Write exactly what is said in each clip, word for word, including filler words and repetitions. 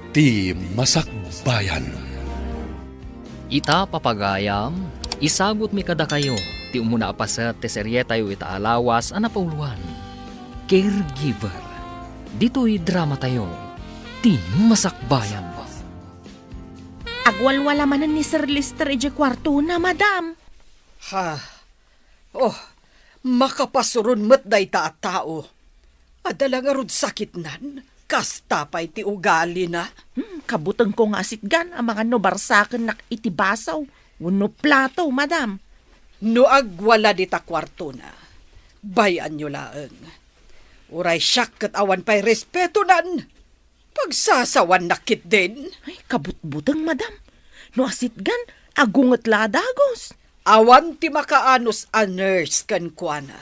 Ti Masakbayan. Ita, papagayam, isagutmi kadakayo ti umuna a paset ti serietayo ita a lawas a napauloan, Caregiver. Ditoy dramatayo, Ti Masakbayan. Agwalwala manen ni Sir Lester idiay kuartona, madam. Ha, Oh, makapasuron met dayta a tao. Adda la ngarud sakitnan, kasta pay ti ugalina. Hmm, kabutengko nga asitgan amangan no barsakennak iti baso wenno plato, madam. No agwala dita kuartona, bay-anyo laeng. Uray siak ket awan pay respetonan. Pagsasawannak ketdin. Ay, kabutbuteng, madam. No asitgan, agunget la a dagus. Awan ti makaanus a nurse kenkuana.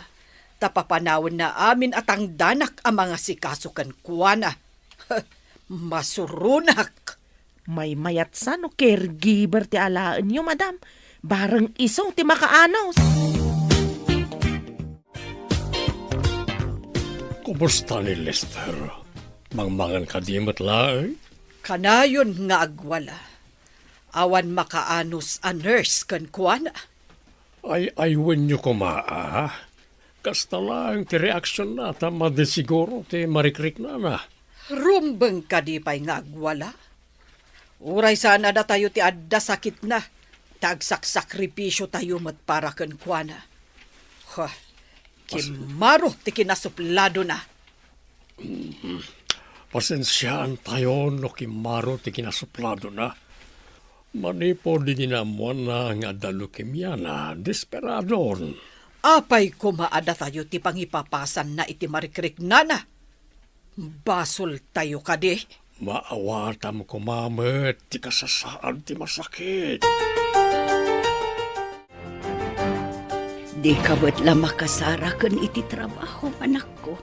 Ta papanawenna amin a tangdanak a mangasikaso kenkuana. Masuronak. Maymayatsa no caregiver ti alaenyo, madam. Bareng isu ti makaanus. Kumusta ni Lester? Mangmangan kadi met laeng? Kanayon nga agwala. Awan makaanus a nurse kenkuana. Ay-aywenyo koma, a? Kasta laeng ti reaksionna ta madi siguro ti marikriknana. Rumbeng kadi pay nga agwala? Uray saan a datayo ti adda sakitna, ta agsaksakripisiotayo met para kenkuana. Ha, kimmaro ti kinasupladona. Mm. Pasensiaantayo no kimmaro ti kinasupladona. Manipud idi naammoanna nga adda leukemiana, desperadon. Apay koma a datayo ti pangipapasanna iti marikriknana? Basoltayo kadi? Maawatam koma met ti kasasaad ti masakit. Dika met la makasaraken iti trabaho, anakko.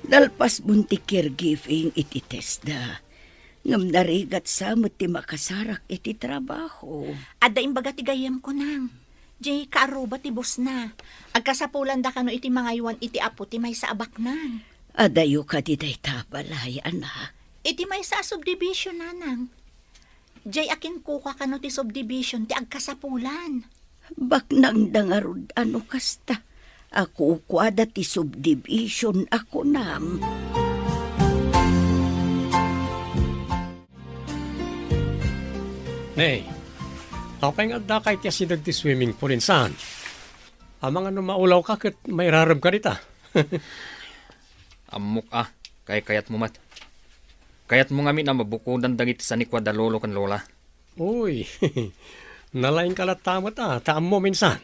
Nalpasmon ti caregiving iti TESDA. Ngem narigat sa met ti makasarak iti trabaho. Adda imbaga ti gayyemko, nang. Diay kaarruba ti bosna. Agkasapulanda kano iti mangaywan iti apo ti maysa a baknang. Adayo kadi dayta a balay, anak? Iti maysa a subdivision, nanang. Diay a kinkuka kano ti subdivision ti agkasapulan. Baknangda ngarud a no kasta. A kukuada ti subdivision a kunam. Nay, apay nga addaka iti asideg ti swimming pool insan? Amangan no maulawka ket mairaremka dita. Ammok a, kaykayatmo met. Kayatmo ngamin a mabukodan dagiti sanikua da lolo ken lola. Uy, nalaingka latta met a, ta ammom insan.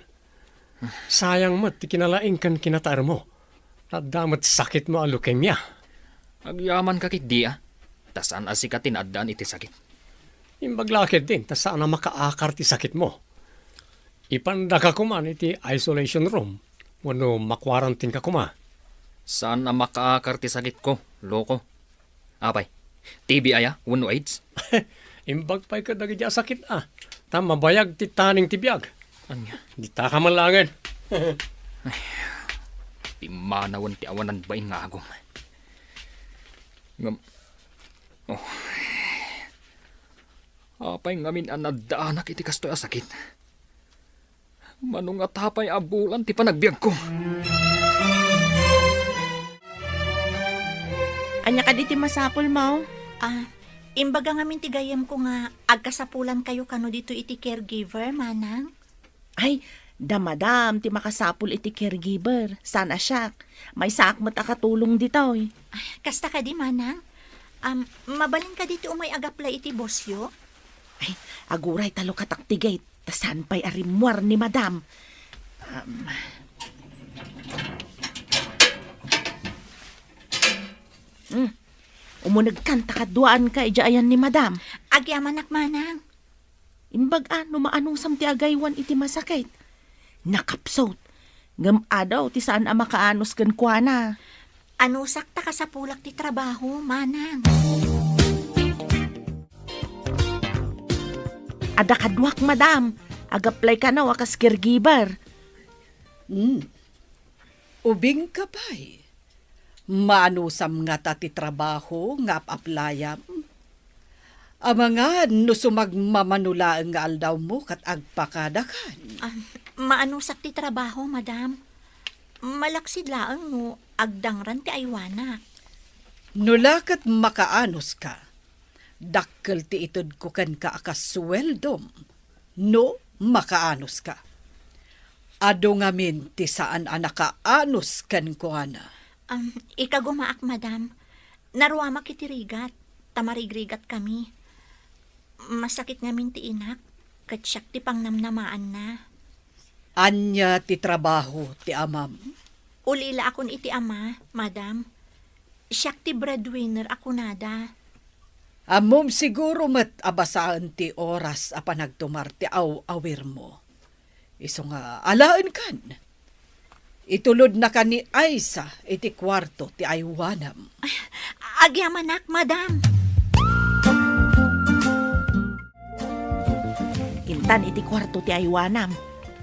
Sayang met ti kinalaing ken kinataermo. Adda met sakitmo a leukemia. Agyamanka ketdi a, ta saan a sika ti naaddaan iti sakit. Imbag la ketdin, ta saan a makaakar ti sakitmo. Ipandaka koman iti isolation room, wenno makwarantinka koma. Saan a makaakar ti sakitko, loko. Apay, T B aya wenno AIDS? Imbag pay kadagiti a sakit a, ta mabayag ti taning ti biag. Ania? Ditaka man laengen. Ay, pimmanawen ti awanan bain nga agum. Ngem, oh, apay ngamin a naddaanak iti kastoy a sakit? Mano ngata pay a bulan ti panagbiagko? Ania kadi ti masapulmo? Ah, imbaga ngamin ti gayyemko nga agkasapulankayo kano ditoy iti caregiver, manang? Ay, da madam ti makasapul iti caregiver. Saan a siak. Maysaak met a katulong ditoy. Ay, kasta kadi, manang? Am, mabalin kadi ti umay agaplay iti bosyo? Ay, aguray ta lukatak ti gate, ta saan pay a rimmuar ni madam. Um, hmm, umunegkan ta kaduaanka idiay ayan ni madam. Agyamanak, manang. Imbag a no maanusam ti agaywan iti masakit. Nakapsut. Ngem adu ti saan a makaanus kenkuana. Anusak ta kasapulak ti trabaho, manang. Adda kaduak, madam. Agaplay kano a kas caregiver. Hmm. Ubingka pay. Maanusam ngata ti trabaho nga ap-aplayam? Amangan no sumagmamano laeng nga aldawmo ket agpakadakan. Ah, maanusak ti trabaho, madam. Malaksid laeng no agdangran ti aywanak. No la ket makaanuska, dakkel ti itedko kenka a kas suweldom no makaanuska. Adu ngamin ti saan a nakaanus kenkuana. Am, ikagumaak, madam. Naruamak iti rigat, ta marigrigatkami. Masakit ngamin ti inak, ket siak ti pangnamnamaanna. Ania ti trabaho ti amam? Ulilaakon iti ama, madam. Siak ti breadwinner a kunada. Ammom siguro met a basaen ti oras a panagtumar ti aw-awirmo. Isu nga alaenkan. Itulodnaka ni Aisa iti kuarto ti aywanam. Agyamanak, madam. Intan iti kuarto ti aywanam.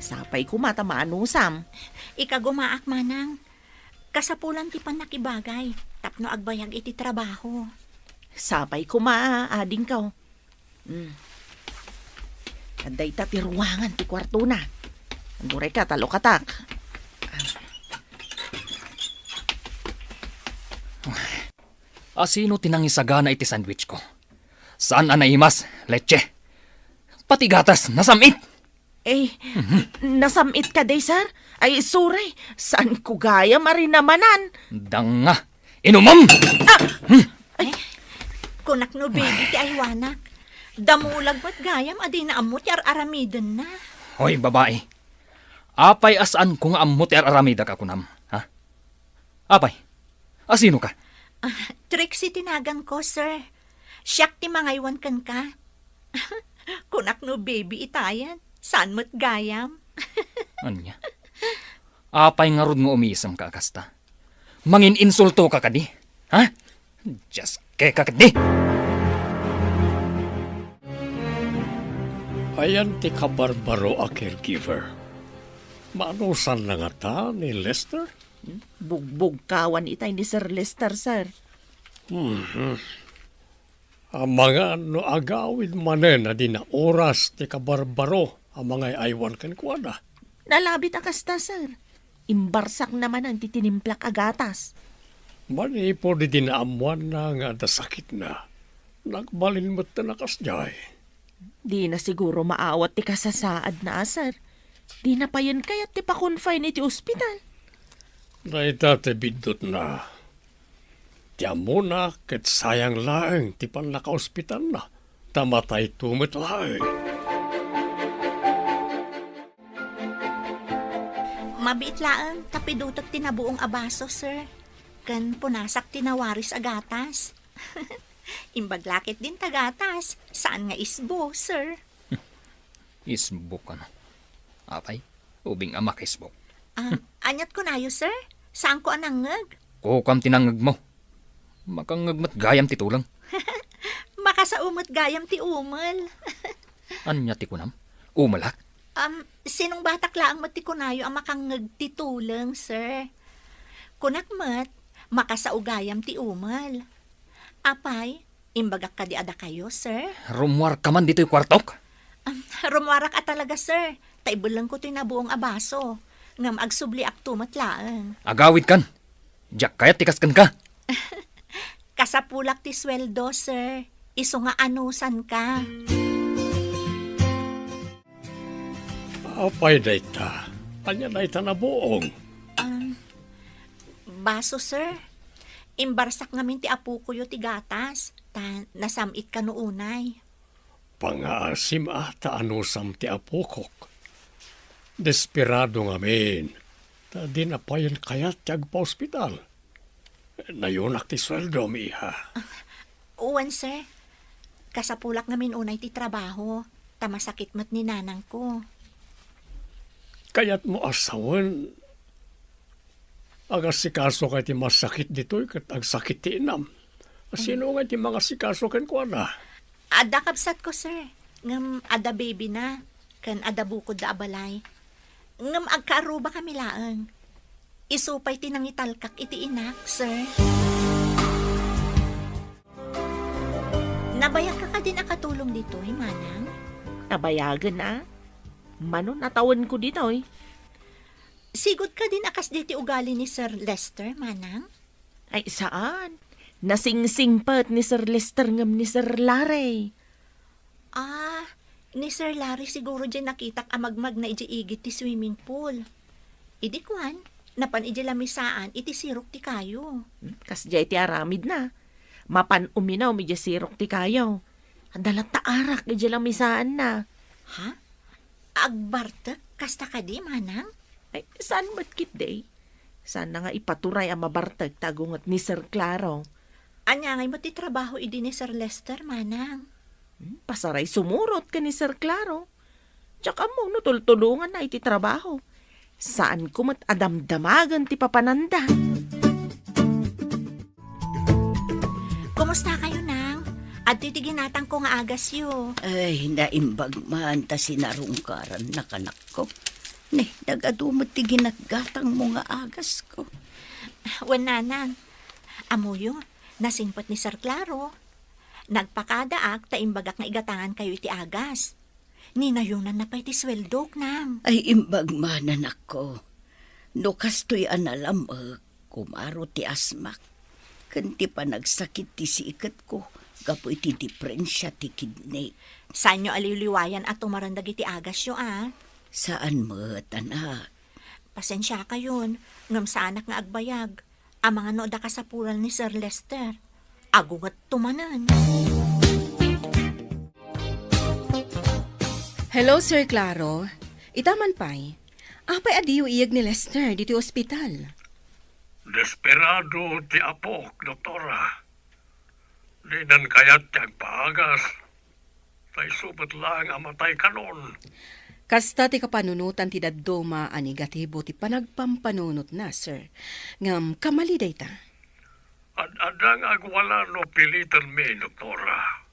Sapay koma ta maanusam. Ikagumaak, manang. Kasapulan ti pannakibagay tapno agbayag iti trabaho. Sapay koma, adingko. Hmm. Adda ita ti ruangan ti kuartona. Agurayka ta lukatak. Asino ti nangisagana iti sandwich ko? Saan a naimas, leche. Pati gatas, nasam-it. Eh, nasam-it kadi, sir? Ay, sorry. Saan ko gayam a rinamanan? Danga. Inumom! Ah! Hmm. Ay, kunak no baby ti aywanak. Damulag met gayam a dina ammo ti ar-aramidenna. Hoy, babai. Apay a saanko nga ammo ti ar-aramidak a kunam, ha? Apay, asino ka? Ah, Trixie ti naganko, sir. Siak ti mangaywan kenka. Kunak no baby itayen, saan met gayam. Ania? Apay ngarud nga umisem ka a kasta? Mangin-insulto ka kadi? Ha? Dios, keka kadi! Ayan ti kabarbaro a caregiver. Maanusanna ngata ni Lester? Bugbugkawan itay ni Sir Lester, sir. Mhm. Amangan no agawid manen a di naoras ti kabarbaro a mangay-aywan kenkuana. Nalabit a kasta, sir. Imbarsakna manen ti tinimplak a gatas. Manipud idi naammoanna nga adda sakitna, nagbalin metten a kasdiay. Dina siguro maawat ti kasasaadna, sir. Dina payen kayat ti pa-confine iti ospital. Dayta ti biddutna. Ti ammona ket sayang laeng ti pannakaospitalna, ta matayto met laeng. Mabiit laeng ta pidutek ti nabuong a baso, sir. Ken punasak ti nawaris a gatas. Imbag la ketdin ta gatas, saan nga isbo, sir. Isbo kano? Apay, ubing a makaisbo. Ah, aniat kunayo, sir? Saanko a nangngeg? Kukam ti nangngegmo. Makangngeg met gayam ti tuleng. Makasao met gayam ti umel. Ania ti kunam? Umelak? Um, sinungbatak laeng met ti kunayo a makangngeg ti tuleng, sir. Kunak met, makasao gayam ti umel. Apay, imbagak kadi a dakayo, sir? Rummuarka man ditoy kuartok? Um, rummuarak a talaga, sir. Ta ibellengko toy nabuong a baso. Ngem agsubliakto met laeng. Agawidkan. Diak kayat ti kas kenka. Kasapulak ti sueldo, sir. Isu nga anusanka. Apay dayta? Ania dayta nabuong? Um, baso, sir. Imbarsak ngamin ti apokoyo ti gatas, ta nasam-it kano unay. Pangaasim a ta anusam ti apokok. Desperado ngamin, ta dina payen kayat ti agpaospital. Nayunak ti sueldom, iha. Wen, sir. Kasapulak ngamin unay ti trabaho, ta masakit met ni nanangko. Kayatmo a sawen, agasikasoka iti masakit ditoy ket agsakit ti inam. Sino ngay ti mangasikaso kenkuana? Adda kabsatko, sir. Ngem adda baby na, ken adda bukodda a balay. Ngem agkaarruba kami laeng. Isu pay ti nangitalkak iti inak, sir. Nabayagka kadin a katulong ditoy, manang? Nabayagen a. Mano natawenko ditoy. Sigud kadin a kasdiay ti ugali ni Sir Lester, manang? Ay, saan. Nasingsingpet ni Sir Lester ngem ni Sir Larry. Ah, ni Sir Larry siguro diay nakitak a magmagna idiay igid ti swimming pool. Idi kuan, napan idiay lamisaan iti sirok ti kayo. Hmm, kasdiay ti aramidna. Mapan uminum idiay sirok ti kayo. Adda latta arak idiay lamisaanna. Ha? Agbartek? Kasta kadi, manang? Ay, saan met ketdi? Saanna nga ipaturay a mabartek ta agunget ni Sir Claro. Ania ngay met ti trabaho idi ni Sir Lester, manang? Hmm, pasaray sumurot ken ni Sir Claro. Diak ammo no tultulonganna iti trabaho. Saanko met a damdamagen ti papananda. Kumusta kayo, nang? Adtoy ti ginatangko nga agasyo. Ay, naimbag man ta sinarungkarannak, anakko. Ne, nagadu met ti ginatgatangmo nga agasko. Wen, nanang. Ammoyo, nasingpet ni Sir Claro. Nagpakadaak ta imbagak nga igatangankayo iti agas. Ninayonanna pay ti sueldok, nang. Ay, imbag man, anakko. No kastoy a nalamek, kumaro ti asmak ken ti panagsakit ti siiketko gapu iti diferensia ti kidney. Saanyo a liwliwayan a tumaren dagiti agasyo, a? Saan met, anak. Pasensiakayon, ngem saanak nga agbayag. Amangan no adda kasapulan ni Sir Lester. Agungetto manen. Hello, Sir Claro. Ita man pay, apay a diyo iyeg ni Lester ditoy ospital? Desperado ti apok, doktora. Dinan kayat ti agpaagas. Ta isu met laeng a matay kanon. Kasta ti kapanunotan ti dadduma a negatibo ti panagpampanunotna, sir. Ngem kamali dayta. Ad-adda nga agwala no pilitanmi, doktora.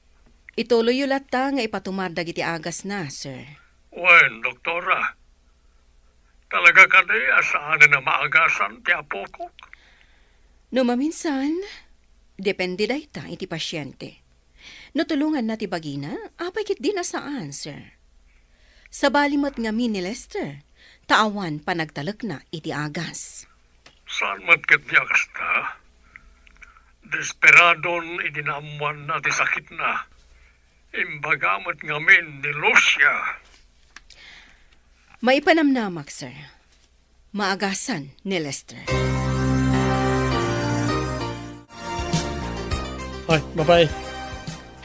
Ituloyyo latta nga ipatumar dagiti agasna, sir. Wen, doktora. Talaga kadi a saanen a maagasan ti apokok? No maminsan, depende dayta iti pasiente. No tulonganna ti bagina, apay ketdi a saan, sir. Sabali met ngamin ni Lester, ta awan panagtalekna iti agas. Saan met ketdi a kasta? Desperadon idi naammoanna ti sakitna. Imbaga met ngamin ni Lucia. Maipanamnamak, sir. Maagasan ni Lester. Ay, babae.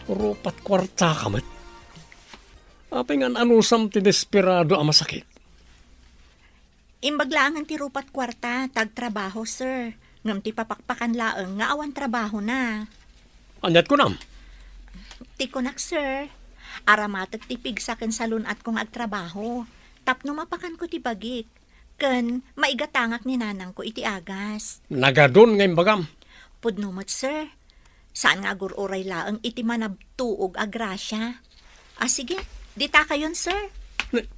Rupat kuarta ka met. Apay nga anusam ti desperado a masakit? Imbag laengen ti rupat kuarta, ta agtrabaho, sir. Ngem ti papakpakan laeng nga awan trabahona. Aniat kunam? Ti kunak, sir, aramatek ti pigsa ken salun-atko nga agtrabaho. Tapno mapakanko ti bagik. Ken maigatangak ni nanangko iti agas. Nagadun nga imbagam. Pudno met, sir. Saan nga agur-uray laeng iti manabtuog a grasia. Ah, sige, dita kayon, sir. Ne-,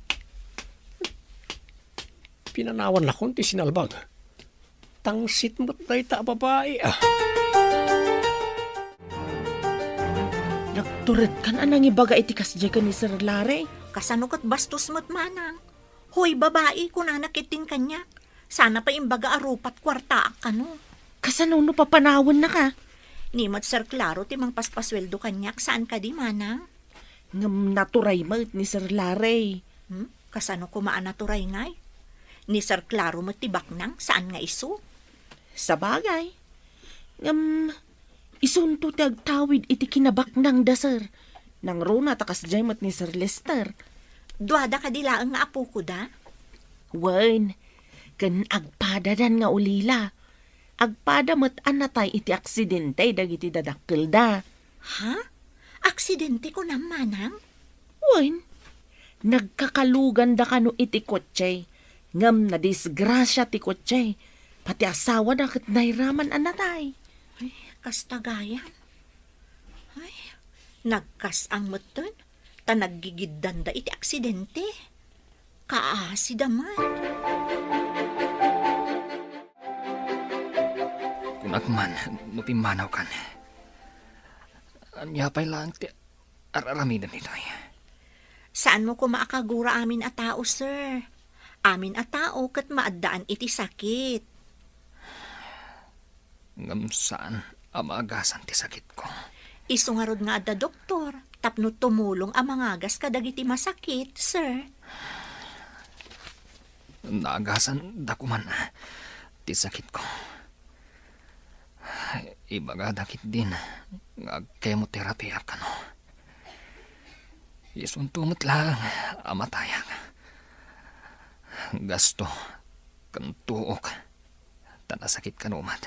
pinanawan lakon ti sinalbag. Tangsit met dayta a babai, ah. Nagturedkan a nangibaga iti kasdiay ken ni Sir Larry. Kasano ket bastos met, manang? Hoy, babai, kunana ketdin kaniak. Sana pay imbaga a rupat kuartaak kano. Kasano no papanawennaka? Ni met Sir Claro ti mangpaspasueldo kaniak, saan kadi, manang? Ngem naturay met ni Sir Larry. Hmm? Kasano koma a naturay ngay? Ni Sir Claro met ti baknang, saan nga isu? Sabagay. Ngem, isunto ti agtawid iti kinabaknangda, sir. Nangruna ta kasdiay met ni Sir Lester. Duada kadi laeng nga apokoda? Wen, ken agpadadan nga ulila. Agpada met a natay iti aksidente dagiti dadakkelda. Ha? Aksidente kunam, manang? Wen, nagkakaluganda kano iti kotse, ngem nadisgrasia ti kotse, pati asawada ket nairaman a natay. Ay, kasta gayam. Ay, nagkas-ang metten, ta naggigiddanda iti aksidente. Kaasida man. Kunak man, no pimmanawkan. Ania pay laeng ti ar-aramidem ditoy? Saanmo koma a kagura amin a tao, sir. Amin a tao ket maaddaan iti sakit. Ngem saan a maagasan ti sakitko. Isu ngarud nga adda doktor tapno tumulong a mangagas kadagiti masakit, sir. Naagasan da koman ti sakitko. Ibagada ketdin nga agkemoterapiak kano. Isunto met laeng a matayak. Gasto ken tuok ta nasakit kano met.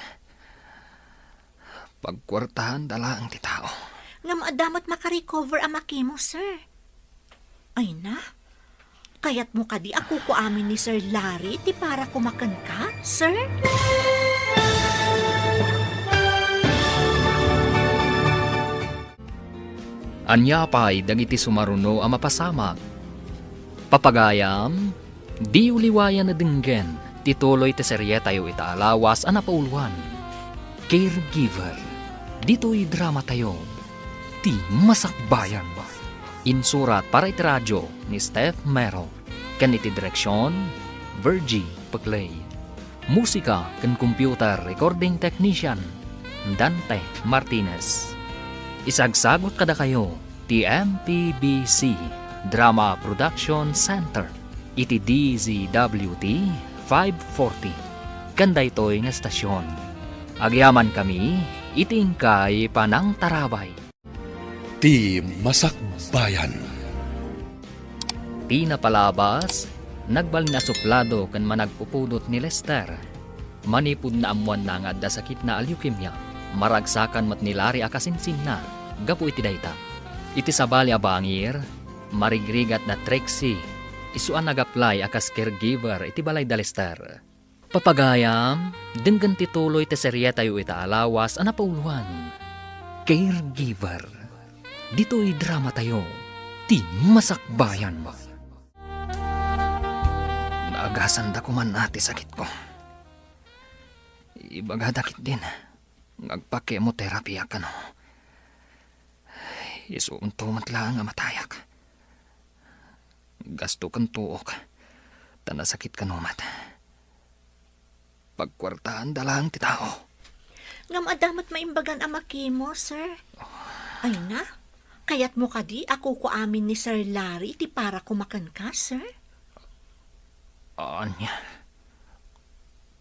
Pagkuartaanda laeng ti tao. Ngem adda met makarecover a makemo, sir. Ay na, kayatmo kadi a kukuamin ni Sir Larry ti para koma kenka, sir? Ania pay dagiti sumaruno a mapasamak? Papagayam, diyo liwayan a denggen ti tuloy ti serietayo ita a lawas a napauloan, Caregiver. Ditoy dramatayo, Ti Masakbayan. Insurat para iti radio ni Steph Mero, ken iti direksion, Virgie Peclay. Musika ken computer recording technician, Dante Martinez. Isagsagut kadakayo ti M P B C Drama Production Center iti D Z W T five forty. Ken daytoy nga estasion, agyamankami iti inkay panangtarabay. Ti Masakbayan. Ti napalabas, nagbalin a suplado ken managpupudot ni Lester. Manipud naammoanna nga adda sakitna a leukemia, maragsakan met ni Larry a kasinsinna gapu iti dayta. Iti sabali a bangir, marigrigat da Trixie, isu a nag-apply a kas caregiver iti balay da Lester. Papagayam, denggen ti tuloy ti serietayo ita a lawas a napauloan, Caregiver. Ditoy dramatayo, Ti Masakbayan. Naagasanda koman a ti sakitko. Ibagada ketdin nga agpa-chemotherapy a kano. Isunto met laeng a matayak. Gasto ken tuok, ta nasakit kano met. Pagkuartaanda laeng ti tao. Ngem adda met maimbagan a makemo, sir. Ay na, kayatmo kadi a kukuamin ni Sir Larry ti para koma kenka, sir? Ania?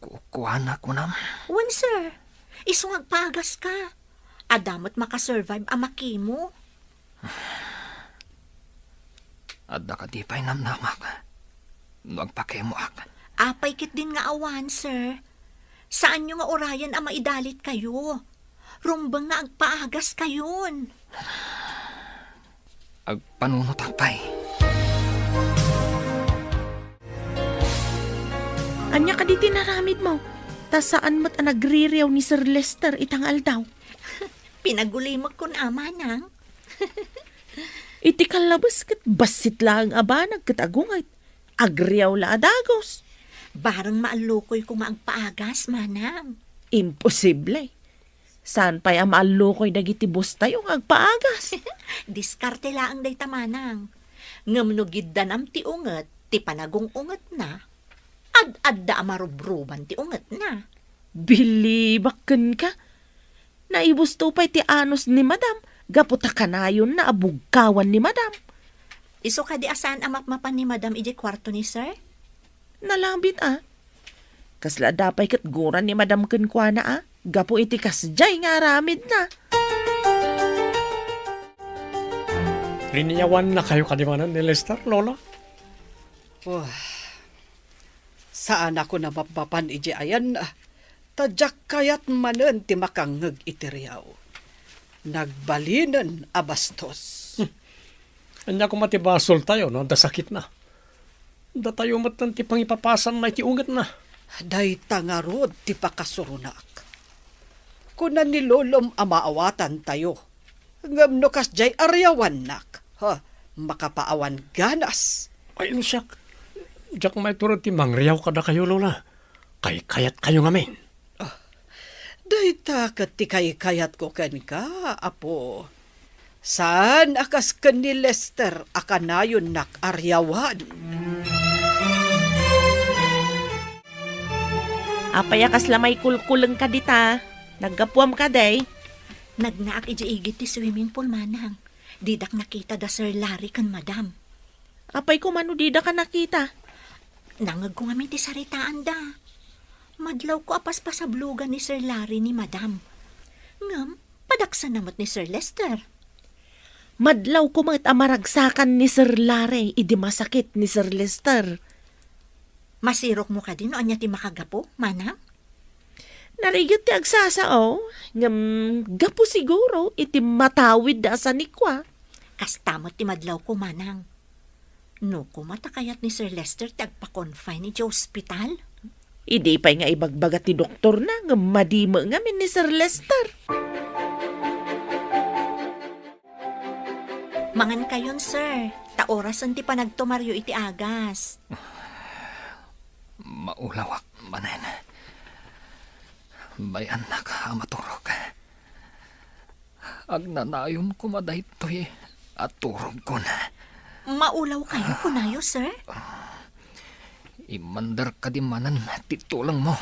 Kukuana, kunam? Wen, sir. Isu nga agpaagaska. Adda met makasurvive a makemo. Adda kadi pay namnamak no agpakemoak? Apay ketdin nga awan, sir. Saanyo nga urayen a maidalitkayo. Rumbeng nga agpaagaskayon. Agpanunotak pay. Ania kadi ti inaramidmo? Ta saan met a nagririaw ni Sir Lester ita nga aldaw. Pinagulimek kuna, manang. Iti kallabes ket bassit laeng a banag ket agunget. Agriaw la a dagus. Bareng maallukoyko nga agpaagas, manang. Imposible. Saan pay a maallukoy dagiti boss tayo nga agpaagas? Diskarte laeng dayta, manang. Ngem no giddanam ti unget ti panagung-ungetna, ad-adda a marubruban ti ungetna. Bilibak kenka. Naibusto pay ti anus ni Madam gapu ta kanayonna a bugkawan ni Madam. Isu kadi a saan a mapmapan ni Madam idiay kuarto ni Sir? Nalabit a. Kasla adda pay ket gura ni Madam kenkuana a gapu iti kasdiay nga aramidna. Riniawannakayo kadi manen ni Lester, Lola? Oh, saanak a mapmapan idiay ayanna, ta diak kayat manen ti makangngeg iti riaw. Nagbalinen a bastos. Hmm. Ania koma ti basoltayo no adda sakitna? Datayo metten ti pangipapasanna iti ungetna. Dayta ngarud ti pakasuronak. Kuna ni Lolom a maawatantayo. Ngem no kasdiay a riawannak, ha, makapaawan ganas. Ay, no siak, diak maiturod ti mangriaw kadakayo, Lola. Kaykayatkayo ngamin. Ah, dayta ket ti kaykayatko kenka, Apo. Saan a kas ken ni Lester a kanayonnak a riawan. Apay a kasla maikulkulengka dita? Naggapuam kadi? Nagnaak idiay igid ti swimming pool, manang. Didak nakita da Sir Larry ken Madam. Apay koma no didaka nakita? Nangngegko ngamin ti saritaanda. Madlawko a paspasablogan ni Sir Larry ni Madam. Ngem, padaksanna met ni Sir Lester. Madlawko met a maragsakan ni Sir Larry idi masakit ni Sir Lester. Masirokmo kadi no ania ti makagapu, manang? Narigit ti agsasao, ngem gapu siguro iti matawid da a sanikua. Kasta met ti madlawko, manang. No koma ta kayat ni Sir Lester ti agpa-confine idiay ospital? Idi pay nga ibagbaga ti doktorna, ngem madi met ngamin ni Sir Lester. Mangankayon, sir, ta orasen ti panagtumaryo iti agas. Maulawak manen. Bay-annak a maturog. Agnanayon koma daytoy a turogkon. Maulawkayo, kunayo, sir? Immander kadi manen ti tulongmo.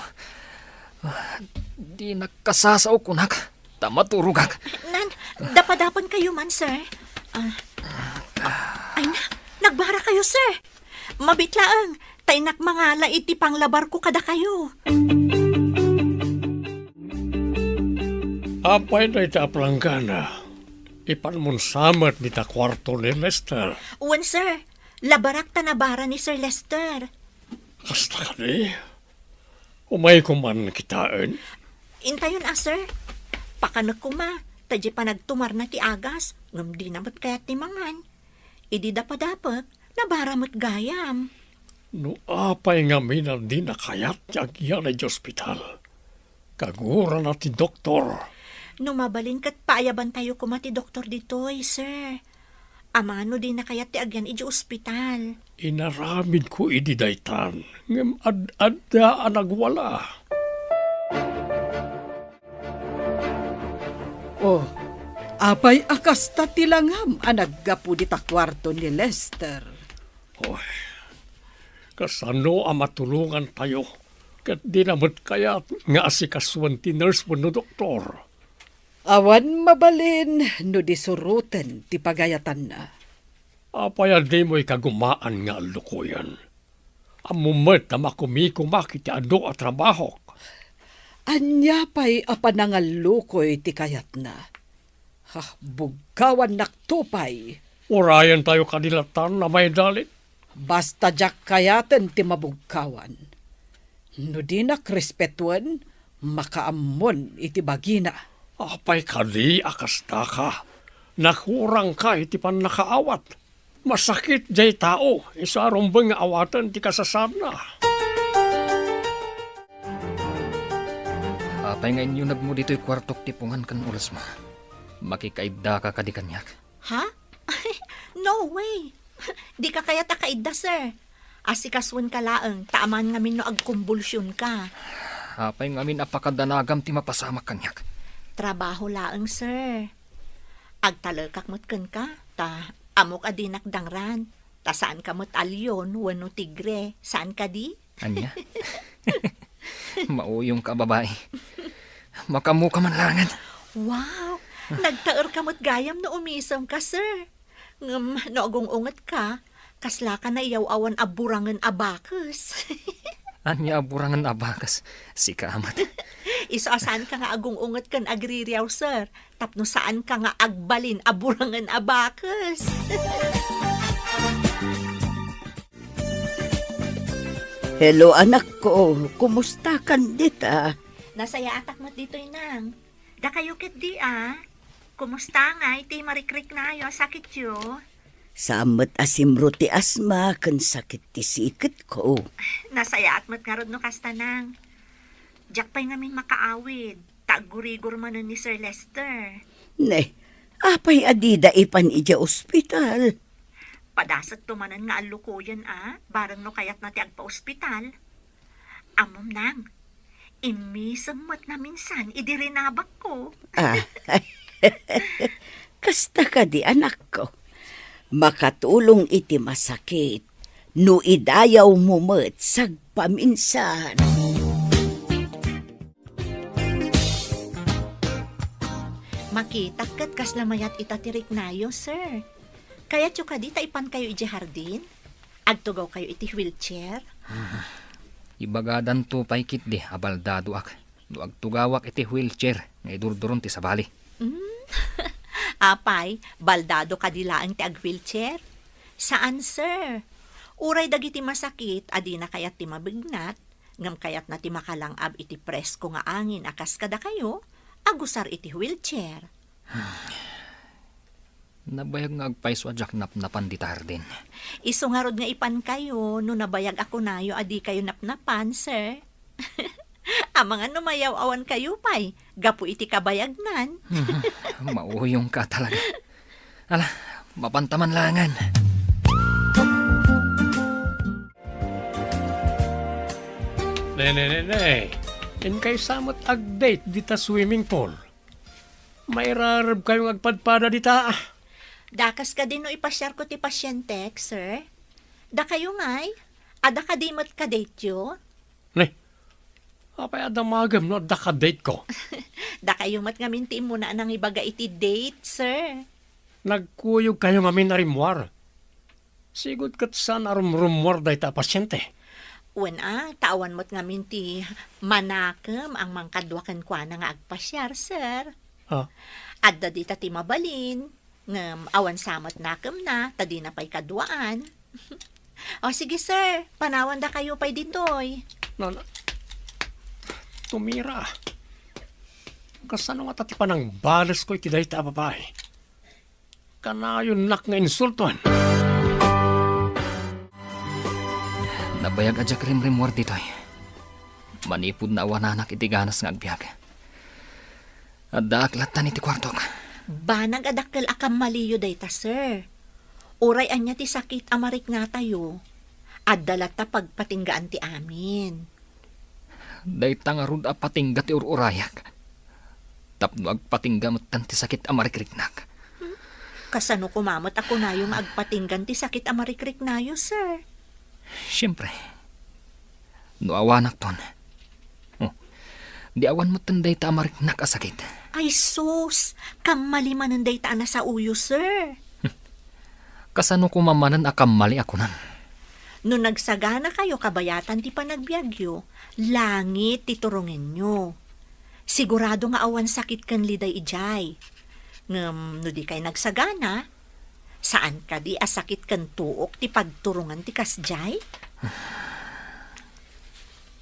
Dinak kasasao kunak ta maturogak. Nan, dapadapankayo man, sir. Ah, ay na, nagbarakayo, sir. Mabit laeng, ta innak mangala iti panglabarko kadakayo. Apay dayta a planggana? Ipanmon sa met dita kuarto ni Lester. Wen, sir. Labarak ta nabara ni Sir Lester. Kasta kadi? Umayko man kitaen? Intayon a, sir. Pakanek koma, ta diay panagtumarna ti agas, ngem dina met kayat ti mangan. Idi dapadapek, nabara met gayam. No apay ngamin a dina kayat ti agyan idiay ospital, kagurana ti doktor. No mabalin ket paayabantayo koma ti doktor ditoy, sir. Amangan no dina kayat ti agyan idiay ospital. Inaramidko idi daytan, ngem ad-adda a nagwala. Oh, apay a kasta ti langam a naggapu dita kuarto ni Lester? Oy, kasano a matulongantayo ket dina met kayat nga asikasuen ti nurse wenno doktor? Awan mabalin no di suroten ti pagayatanna. Apay a dimo ikagumaan nga allukoyen? Ammom met a makumikumak iti adu a trabahok. Ania pay a panangallukoy ti kayatna? Ha, bugkawannakto pay. Urayentayo kadi latan a maidalit? Basta diak kayaten ti mabugkawan. No dinak respetuen, makaammon iti bagina. Apay kadi a kastaka? Nakurangka iti pannakaawat. Masakit diay tao, isu a rumbeng nga awaten ti kasasaadna. Apay nga inyunegmo ditoy kuartok ti pungan ken ulesmo? Makikaiddaka kadi kaniak? Ha? No way! Dika kayat a kaidda, sir. Asikasoenka laeng, ta amangan ngamin no agkumbulsionka. Apay ngamin a pakadanagam ti mapasamak kaniak? Trabaho laeng, sir. Agtalekak met kenka, ta ammok a dinak dangran, ta saanka met a leon wenno tigre, saan kadi? Ania? Mauyongka a babai. Makaammoka man laengen. Wow! Nagtaerka met gayam no umisemka, sir. Ngem no agung-ungetka, kaslaka naiyaw-awan a burangen a bakes. Ania a burangen a bakes? Sika met. Isu a saanka nga agung-unget ken agririaw, sir, tapno saanka nga agbalin a burangen a bakes. Hello, anakko. Kumustakan dita? Nasayaatak met ditoy, nang. Dakayo ketdi a? Kumusta ngay ti marikriknayo a sakityo? Saan met a simro ti asma ken sakit ti siketko. Nasayaat met ngarud no kasta, nang. Diak pay ngamin makaawid, ta aggurigor manen ni Sir Lester. Ne, apay a dida ipan idiay ospital? Padasekto manen nga allukoyen a, bareng no kayatna ti agpaospital. Ammom, nang, immisem met naminsan idi rinabakko. Ah. Kasta kadi, anakko? Makatulong iti masakit no idayawmo met sagpaminsan. Makitak ket kasla mayat ita ti riknayo, sir. Kayatyo kadi ta ipankayo idiay hardin? Agtugawkayo iti wheelchair? Ibagadanto pay ketdi a baldadoak no agtugawak iti wheelchair nga idurduron ti sabali. Mm. Apay, baldado kadi laeng ti ag-wheelchair? Saan, sir. Uray dagiti masakit a dina kayat ti mabignat, ngem kayatna ti makalang-ab iti presko nga angin a kas kadakayo, agusar iti wheelchair. Nabayag nga agpayso a diak napnapan dita hardin. Isu ngarud nga ipankayo no nabayag a kunayo a dikayo napnapan, sir. Amangan no mayaw-awankayo pay gapu iti kabayagnan. Mauyongka talaga. Ala, mapantaman langan. Ne, ne, ne, ne. Inkay sa met ag-date dita swimming pool. Mairarebkayo nga agpadpada dita. Dakas kadi no ipasiarko ti pasientek, sir? Dakayo ngay? Adda kadi met ka-dateyo? Ne, apay a damagem no adda ka-dateko? Dakayo met ngamin ti immuna a nangibaga iti date, sir. Nagkuyogkayo ngamin a rimmuar. Sigud ket saan a rumrummuar dayta a pasiente. Wen a, ta awan met ngamin ti manakem a mangkadua kenkuana nga agpasiar, sir. Ha? Adda dita ti mabalin, ngem awan sa met nakemna, ta dina pay kaduaan. O, sige, sir, panawandakayo pay ditoy. Na, na, tumira. Kasano ngata ti panangbalesko iti dayta a babai? Kanayonnak nga insultoen. Nabayag a diak rimrimmuar ditoy. Manipud naawananak iti ganas nga agbiag, addaak lattan iti kuartok. Banag a dakkel a kammaliyo dayta, sir. Uray ania ti sakit a mariknatayo, adda latta pagpatinggaan ti amin. Dayta ngarud a patingga ti ur-urayak. Tapno agpatingga metten ti sakit a marikriknak. Kasano koma met a kunayo nga agpatinggan ti sakit a marikriknayo, sir? Siempre, no awanakton, oh, di awan metten dayta a mariknak a sakit. Ay sus, kammali manen dayta a nasaoyo, sir. Kasano koma manen a kammali a kunam? No nagsaganakayo kabayatan ti panagbiagyo, langit ti turongenyo. Sigurado nga awan sakit ken liday idiay. Ngem no dikay nagsagana, saan kadi a sakit ken tuok ti pagturongan ti kasdiay?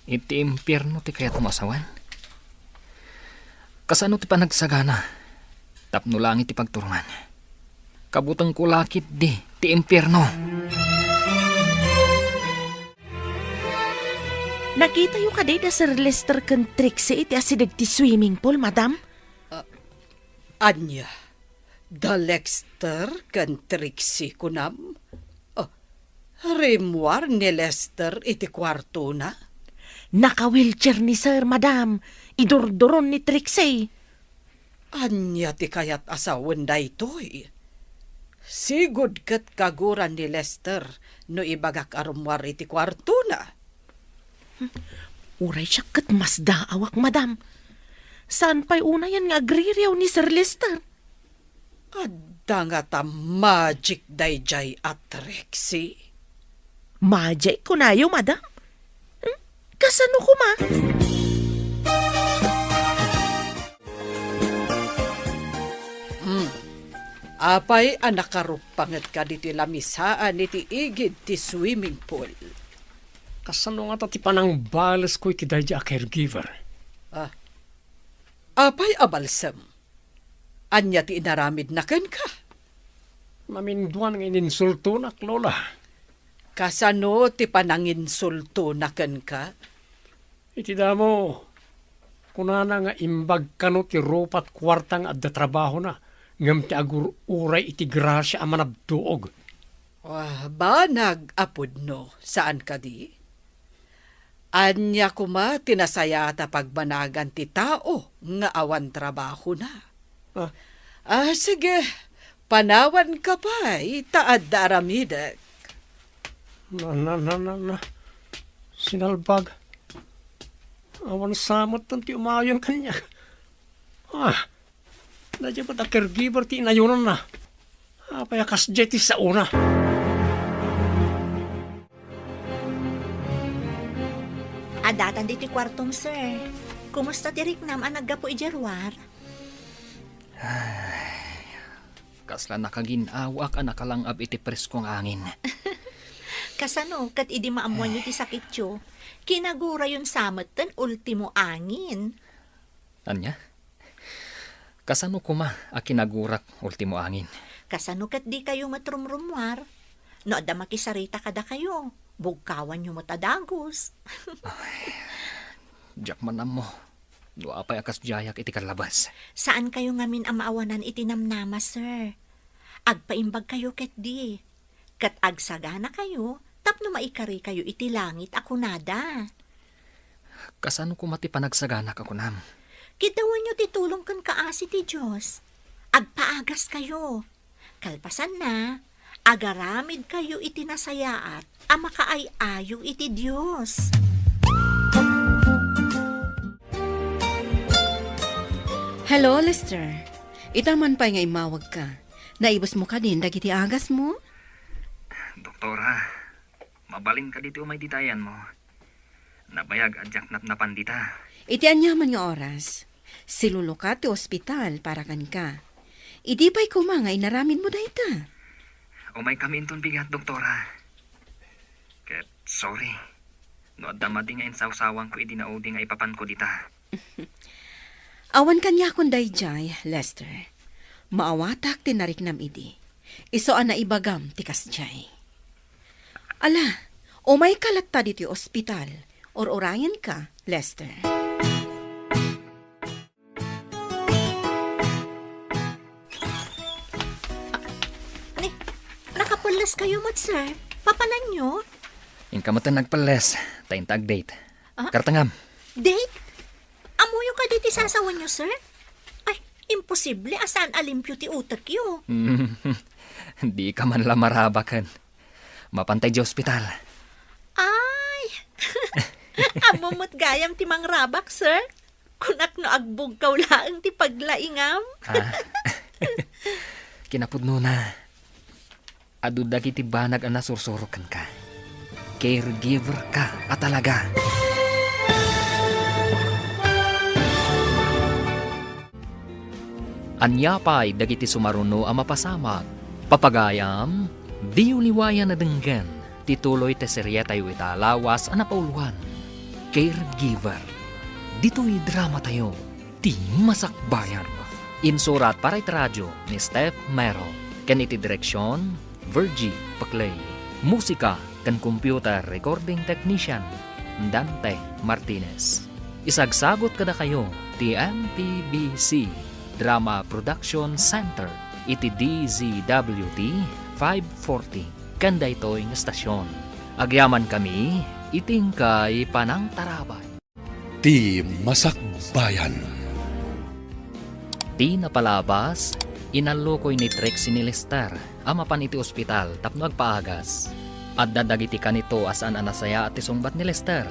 Iti impierno ti kayatmo a sawen? Kasano ti panagsagana tapno langit ti pagturongan? Kabutengko la ketdi ti impierno. Nakitayo kadi da Sir Lester ken Trixie iti asideg ti swimming pool, madam? Ah, ania? Da Lester ken Trixie, kunam? Ah, rimmuar ni Lester iti kuartona? Naka-wheelchair ni Sir, madam. Idurduron ni Trixie. Ania ti kayat a sawen daytoy? Sigud ket kaguran ni Lester no ibagak a rummuar iti kuartona. Uray siak ket masdaawak, madam. Saan pay unayen nga agririaw ni Sir Lester? Adda ngata magic daydiay a Trixie? Magic kunayo, madam? Hmm? Kasano koma? Hmm. Apay a nakaruppangetka ditoy lamisaan iti igid ti swimming pool? Kasano ngata ti panangbalesko iti daydiay a caregiver? Ah. Apay a balsem? Ania ti inaramidna kenka? Naminduan nga ininsultonak, Lola. Kasano ti pananginsultona kenka? Iti damo, kunana nga imbag kano ti rupat kuarta nga adda trabahona, ngem ti agur-uray iti grasia a manabtuog. Ah, banag a pudno, saan kadi? Ania koma ti nasayaat a pagbanagan ti tao nga awan trabahona? Ah. Ah, sige, Panawanka pay ta adda aramidek. Na, na, na, na, na. Sinalbag. Awan sa met ti umayon kaniak. Ah, daydiay met a caregiver ti inayonanna. Apay a kasdiay ti saona? Addatan ditoy kuartom, sir. Kumusta ti riknam a naggapu idiay ruar? Ay, kasla nakagin-awak a nakalang-ab iti presko nga angin. Kasano ket idi maammoanyo ti sakityo, kinagurayon sa metten ultimo angin? Ania? Kasano koma a kinagurak ultimo angin? Kasano ket dikayo met rumrummuar? No adda makisarita kadakayo, bugkawanyo met a dagus. Ay, diak man ammo no apay a kasdiayak iti kallabas. Saankayo ngamin a maawanan iti namnama, sir. Agpaimbagkayo ketdi, ket agsaganakayo tapno maikarikayo iti langit a kunada. Kasano koma ti panagsaganak a kunam? Kiddawanyo ti tulong ken kaasi ti Dios. Agpaagaskayo. Kalpasanna, agaramidkayo iti nasayaat a makaay-ayo iti Dios. Hello, Lester. Ita man pay nga immawagka. Naibusmo kadin dagiti agasmo? Doktora, mabalin kadi ti umay dita ayanmo? Nabayag a diak napnapan dita. Iti aniaman nga oras, silulukat ti ospital para kenka. Idi pay koma nga inaramidmo dayta? Umaykami inton bigat, doktora. Ket sorry no adda madi nga insawsawanko idi naudi nga ipapanko dita. Awan kaniakon daydiay, Lester. Maawatak ti nariknam idi. Isu a naibagam ti kasdiay. Ala, umayka latta ditoy ospital. Ur-urayenka, Lester. Ni, nakapelles kayo met, sir. Papananyo? Inka met nagpelles, ta inta ag-date. Ah? Kartengam. Date? Ammoyo kadi ti sasawenyo, sir? Ay, imposible a saan a limpio ti utekyo. Dika man la marabaken. Mapantay di ospital. Ay! Ammom met gayam ti mangrabak, sir. Kunak no agbugkaw laeng ti paglaingam. Ah. Kinapudnona, adu dagiti banag a nasursuro kenka. Caregiver ka a talaga. Ania pay dagiti sumaruno a mapasamak? Papagayam, diyo liwayan a denggen ti tuloy ti serietayo ita a lawas a napauluan, Caregiver. Ditoy dramatayo, ti Masakbayan. Insurat para iti radio ni Steph Mero, ken iti direksion, Virgie Paclay. Musika ken computer recording technician, Dante Martinez. Isagsagut kadakayo ti M P B C Drama Production Center iti D Z W T five forty ken daytoy nga estasion. Agyamankami iti inkay panangtarabay. Ti Masakbayan. Ti napalabas, inallukoy ni Trixie ni Lester a mapan iti ospital tapno agpaagas. Adda dagiti kanito a saan a nasayaat ti sungbat ni Lester,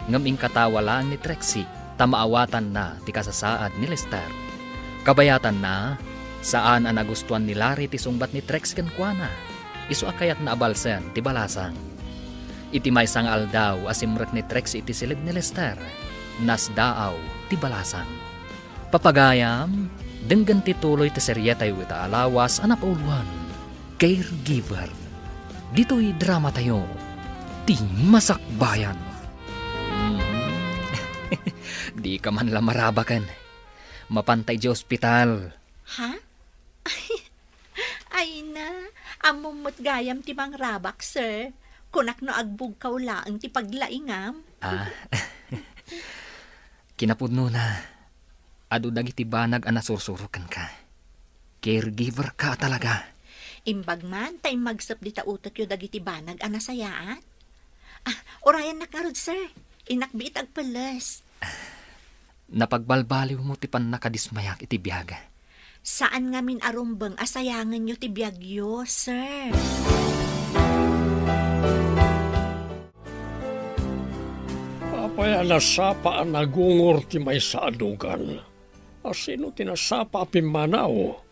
ngem inkatawa laeng ni Trixie ta maawatanna ti kasasaad ni Lester. Kabayatanna, saan a nagustuan ni Larry ti sungbat ni Trixie kenkuana. Isu a kayatna a balsen ti balasang. Iti maysa nga aldaw a simrek ni Trixie iti siled ni Lester, nasdaaw ti balasang. Papagayam, denggen ti tuloy ti serietayo ita a lawas a napauluan, Caregiver. Ditoy dramatayo, ti Masakbayan. Mm. Dika man la marabaken. Mapantay di ospital. Ha? Ay na, ammom met gayam ti mangrabak, sir. Kunak no agbugkaw laeng ti paglaingam. Ah. Kinapudnona, adu dagiti banag a nasursuro kenka. Caregiver ka a talaga. Imbag man ta immagsep dita utekyo dagiti banag a nasayaat. Ah, urayennak ngarud, sir. Innak biit agpelles. Napagbalbaliwmo ti pannakadismayak iti biag. Saan ngamin a rumbeng a sayangenyo ti biagyo, sir. Apay a nasapa a nagungor ti maysa a lugan? A sino ti nasapa a pimmanaw?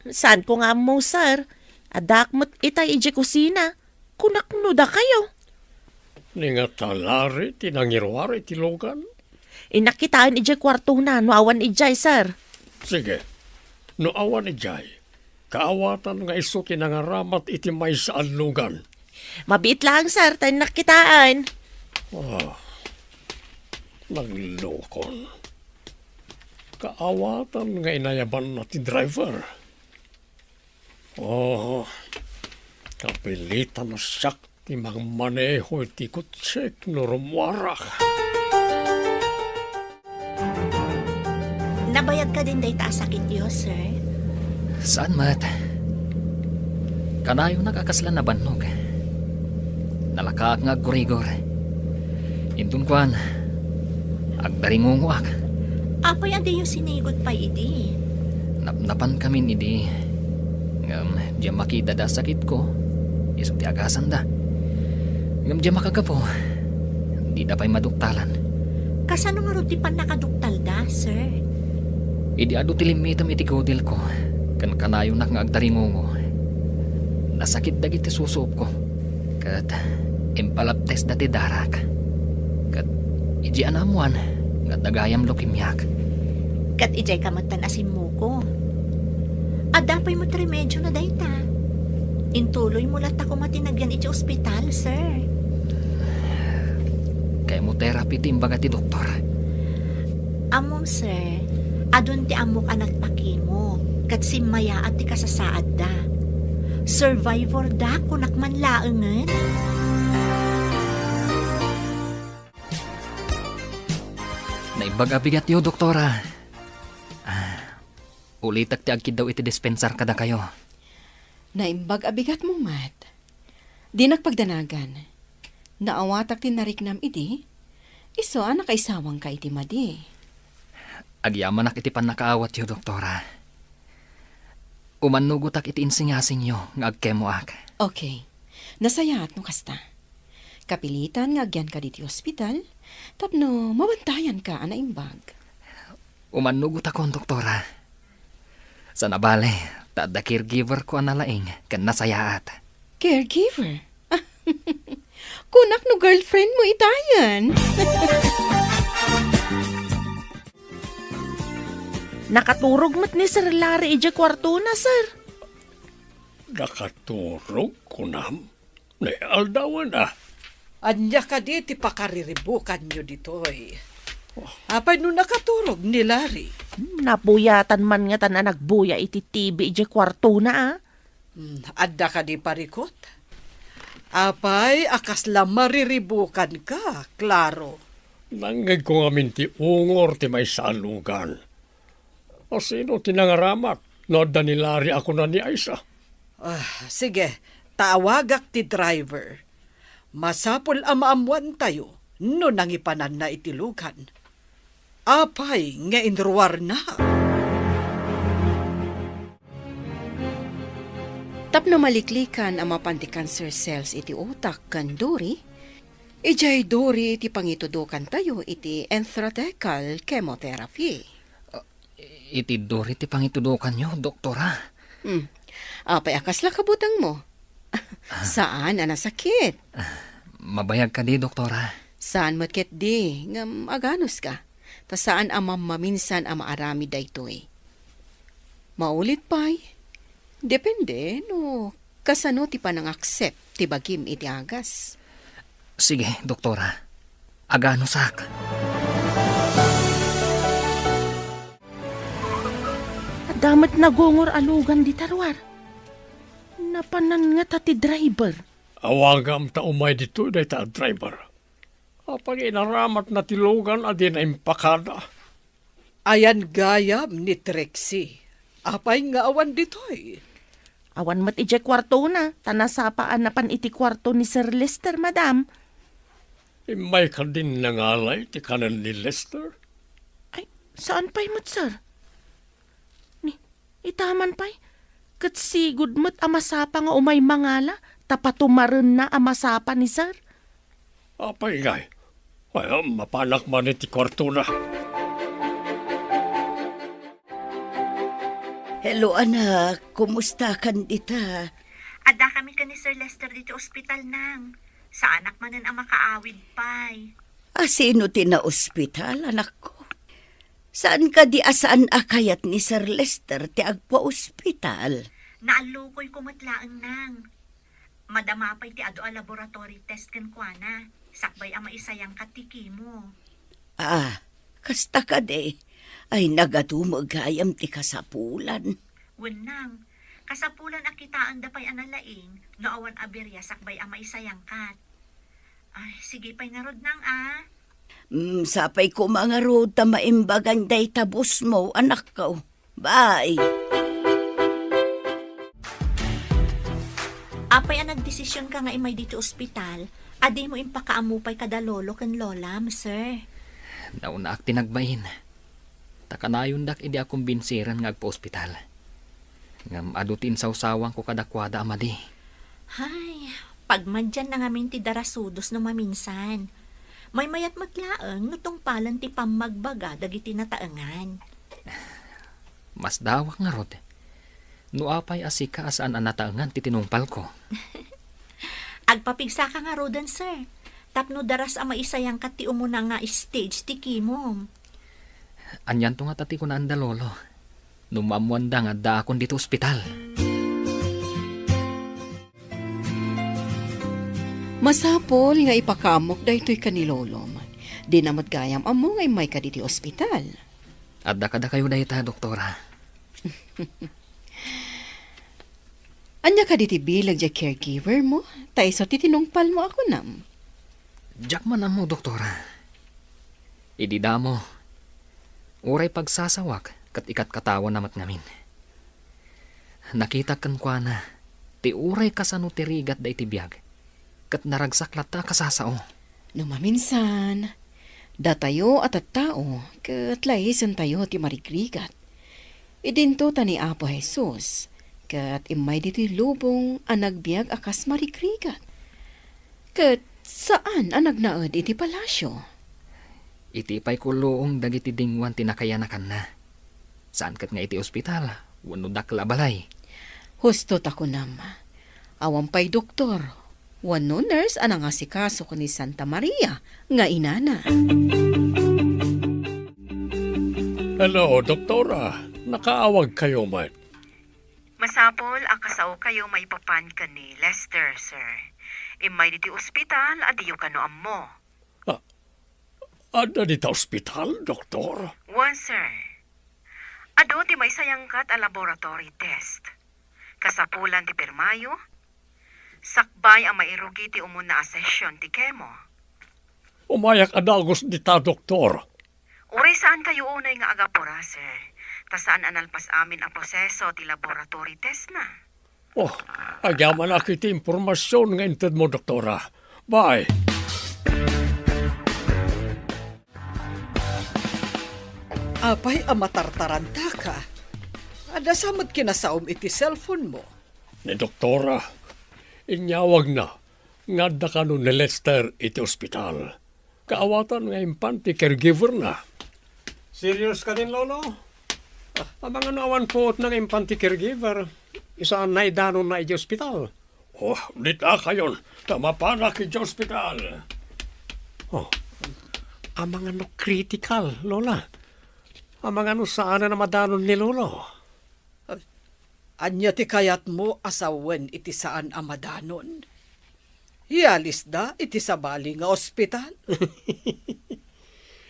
Saanko nga ammo, sir. Addaak met itay idiay kusina. Kunak no dakayo. Ni nga talari ti nangiruar iti lugan? Innak kitaen idiay kuartona no awan idiay, sir. Sige. No awan idiay, kaawatan nga isu ti nangaramat iti maysa a lugan. Mabiit laeng, sir, ta innak kitaen. Ah, naglukon. Kaawatan nga inayabanna ti driver. Oh, kapilitan a siak ti mangmaneho iti kotsek no rummuarak. Nabayag kadin dayta a sakityo, sir? Saan met. Kanayonak a kasla nabannog. Nalakaak nga aggurigor. Inton kuan, agdaringungoak. Apay a diyo sinigud pay idi? Napnapankamin idi. Ngem diak makidada a sakitko, isu ti agasanda. Ngem diak makagapu, dida pay maduktalan. Kasano ngarud ti pannakaduktalda, sir? Idi adu ti limmitem iti kudilko, ken kanayonak nga agdaringungo, nasakit dagiti susuopko. Ket impalabtesda ti darak. Ket idiay naammoan nga adda gayam leukemiak. Ket idiay ka met tan a simmuko. Adda pay met remedio na dayta. Intuloymo latta koma ti nagyan iti ospital, sir. Chemotherapy ti imbaga ti doktor. Ammom, sir, adun ti ammok a nagpakimo, ket simmayaat ti kasasaadda. Survivor da, kunak man laengen. Naimbag a bigatyo, Doktora. Ah, ulitek ti agkiddaw iti dispensar kadakayo. Naimbag a bigatmo met. Dinak pagdanagan. Naawatak ti nariknam idi, isu a nakaisawangka iti madi. Agyamanak iti pannakaawatyo, Doktora. Umannugotak iti insingasingyo nga agkemoak. Okay. Nasayaat no kasta. Kapilitan nga agyanka ditoy ospital tapno mabantayanka a naimbag. Umannugotakon, Doktora. Sana bale, ta adda caregiver ko a nalaing ken nasayaat. Caregiver? Kunak no girlfriend mo itayan. Nakaturog met ni Sir Larry idiay kuartona, sir. Nakaturog, kunam? Ni aldawen a. Ania kadi ti pakariribukanyo ditoy? Apay no nakaturog ni Larry? Hmm, nabuyatan man ngatan a nagbuya iti T V idiay kuartona, a. Hmm, adda kadi parikut? Apay a kasla mariribukanka, Claro? Nangngegko ngamin ti ungor ti maysa a lugan. A sino ti nangaramat no adda ni Larry a kuna ni Aisa? Ah, sige, ta awagak ti driver. Masapul a maammoantayo no nangipananna iti lugan. Apay nga inruarna? Tapno maliklikan a mapan ti cancer cells iti utak ken duri, idiay duri ti pangitudokantayo iti intrathecal chemotherapy. Iti duri ti pangitudokanyo, Doktora. Hmm. Apay a kasla kabutengmo? Saan a nasakit. Mabayag kadi, Doktora? Saan met ketdi, ngem aganuska. Ta saan a mammaminsan a maaramid daytoy. Maulit pay, depende no kasano ti panangaccept ti bagim iti agas. Sige, Doktora. Aganusak. Adda met nagungor a lugan dita ruar. Napanan ngata ti driver. Awagam ta umay ditoy dayta a driver. Apay inaramatna ti lugan a dina impakada? Ayan gayam ni Trixie. Apay nga awan ditoy? Awan met idiay kuartona, ta nasapa a napan iti kuarto ni Sir Lester, madam. Immay kadin nangalay ti kanen ni Lester? Ay, saan pay met, sir? Ni, Ita man pay, ket sigud met a masapa nga umay mangala ta patumarenna a masapa ni Sir. Apay ngay? Ay, mapanak man iti kuartona. Hello, anak. Kumusta kan dita? Adda kami ken ni Sir Lester ditoy ospital, nang. Saanak manen a makaawid pay. A, sino ti naospital, anakko? Saan kadi a saan a kayat ni Sir Lester ti agpaospital? Naallukoyko met laeng, nang. Madama pay ti adu a laboratory test kenkuana, sakbay a maisayangkat ti chemo. Ah, kasta kadi? Ay, nagadumo gayam ti kasapulan. Wen, nang, kasapulan a kitaenda pay a nalaing no awan a biria sakbay a maisayangkat. Ay, sige pay ngarud, nang, a. Mm, sapay koma ngarud ta maimbagan dayta busmo, anakko. Bye. Apay a nagdesisionka nga immay ditoy ospital, a dimo impakaammo pay kada lolo ken lolam, sir? Naunaak ti nagbain. Ta kanayondak idi a kumbinsiren nga agpaospital. Ngem adu ti insawsawangko kadakuada a madi. Hay, pagmadianna ngamin ti darasudos no maminsan. Maymayat met laeng no tungpalen ti pammagbaga dagiti nataengan. Masdawak ngarud. No apay a sika a saan a nataengan ti tinungpalko? Agpapigsaka ngaruden, sir. Tapno daras a maisayangkat ti umuna nga stage ti chemo. Anianto ngata ti kunaanda, Lolo? No maammoanda nga addaakon ditoy ospital. Masapul nga ipakaammok daytoy ken ni Lolom. Dina met gayam ammo nga immayka ditoy ospital. Adda kadakayo dayta, Doktora. Ania kadi ti bileg diay caregiver mo? Ta isu ti tinungpal mo a kunam. Diak man ammo, Doktora. Idi damo, uray pagsasawak ket ikatkatawana met ngamin. Nakitak kenkuana ti uray kasano ti rigatda iti biag, ket naragsak latta a kasasao. No maminsan, datayo a tattao ket laisentayo ti marigrigat. Idinto ta ni Apo Jesus ket immay ditoy lubong a nagbiag a kas marigrigat. Ket saan a nagnaed iti palasio. Iti pay kulluong dagiti dinguan ti nakayanakanna. Saan ket nga iti ospital wenno dakkel a balay. Husto ta kunam, awan pay doktor wenno nurse a nangasikaso ken ni Santa Maria nga inana. Hello, Doktora. Nakaawagkayo met. Masapul a kasaokayo maipapan ken ni Lester, sir. Immay ditoy ospital a diyo kano ammo. Ah, adda dita ospital, Doktor? Wen, sir. Adu ti maisayangkat a laboratory test. Kasapulan ti pirmayo, sakbay a mairugi ti umuna a session ti chemo. Umayak a dagus dita, Doktor. Uray saankayo unay nga agapura, sir, ta saan a nalpas amin a proseso ti laboratory testna. Oh, agyamanak iti impormasion nga intedmo, Doktora. Bye. Apay a matartarantaka? Adda sa met kinasaom iti cellphone mo? Ni Doktora, inyawagna nga adda kano ni Lester iti ospital. Kaawatan nga impan ti caregiver-na. Serious kadin, Lolo? Amangan no awan puotna nga impan ti caregiver, isu a naidanonna idiay ospital. Oh, dita kayon, ta mapanak idiay ospital. Oh, amangan no critical, Lola. Amangan no saanen a madanon ni Lolo. Ania ti kayatmo a sawen iti saan a madanon? Ialisda iti sabali nga ospital?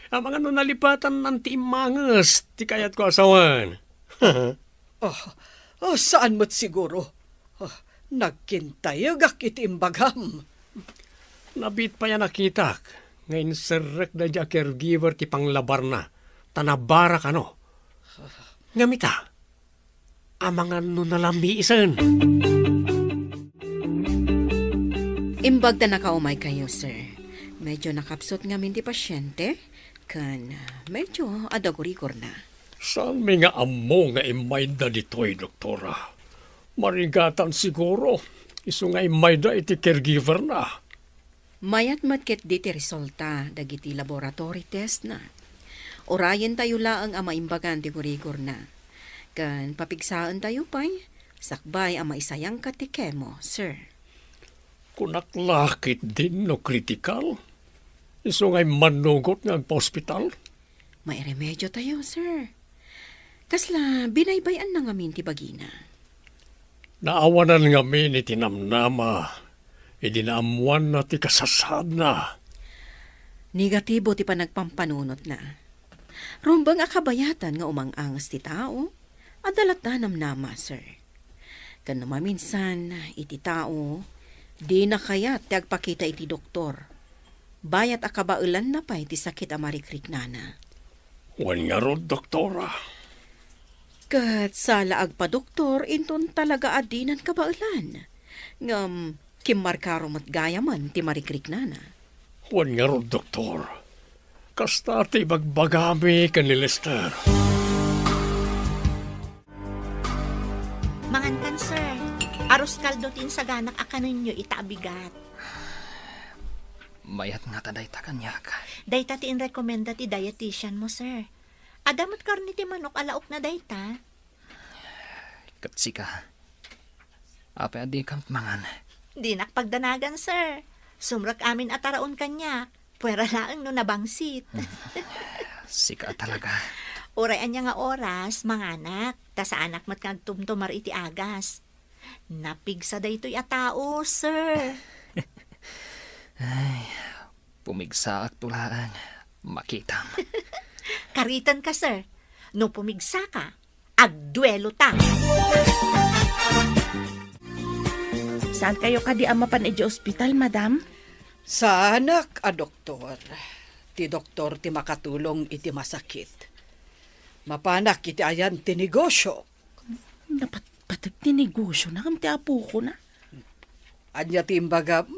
Amangan no nalipatannan ti immanges ti kayatko a sawen. Oh, oh, saan met siguro. Oh, nagkintayegak iti imbagam. Nabiit pay a nakitak nga inserrek daydi a caregiver ti panglabarna, ta nabara kano. Ngem ita, amangan no nalamiisen. Imbag ta nakaumaykayo, sir. Medyo nakapsut ngamin ti pasyente, ken medyo adagurigorna. Saanmi nga ammo nga immayda ditoy, doktora. Marigatan siguro, isu nga immayda iti caregiver-na. Mayat met ketdi ti resulta dagiti laboratory test-na. Urayentayo laeng a maimbagan ti rigorna. Ken papigsaentayo pay, sakbay a maisayangka ti chemo, sir. Kunak la ketdin no critical? Isu nga immannugot nga agpa-ospital? Mairemediotayo, sir. Kasla binaybay-anna ngamin ti bagina. Naawanan ngamin iti namnama, idi naammoanna ti kasasaadna. Negatibo ti panagpampanunotna. Rumbeng a kabayatan nga umang-angas ti tao, adda latta namnama, sir. Ken no maminsan, iti tao, dina kayat ti agpakita iti doktor. Bayat a kabaelanna pay ti sakit a marikriknana. Wen ngarud, doktora. Ket sala agpadoktor inton talaga a dinan kabaelan. Ngem kimmarkaro met gayamen ti marikriknana. Wen ngarud, doktor. Kasta ti ibagbagami ken ni Lester. Mangankan, sir. Arroz caldo ti insaganak a kanenyo ita a bigat. Mayat ngata dayta kaniak. Dayta ti inrekomenda ti dietitian mo, sir. Adda met karne ti manok a laokna dayta. Ket sika, apay a dika met mangan? Dinak pagdanagan, sir. Sumrek amin a taraon kaniak. Puera laeng no nabangsit. Sika talaga. Uray ania nga oras, manganak, ta saanak met nga agtumtumar iti agas. Napigsa daytoy a tao, sir. Ay, pumigsaakto laeng. Makitam. Karitenka, sir. No pumigsaka, agduelota. Saankayo kadi a mapan idiay ospital, madam? Saanak a doktor. Ti doktor ti makatulong iti masakit. Mapanak iti ayan ti negosio. Napatpateg ti negosiona ngem ti apokona. Ania ti imbagam?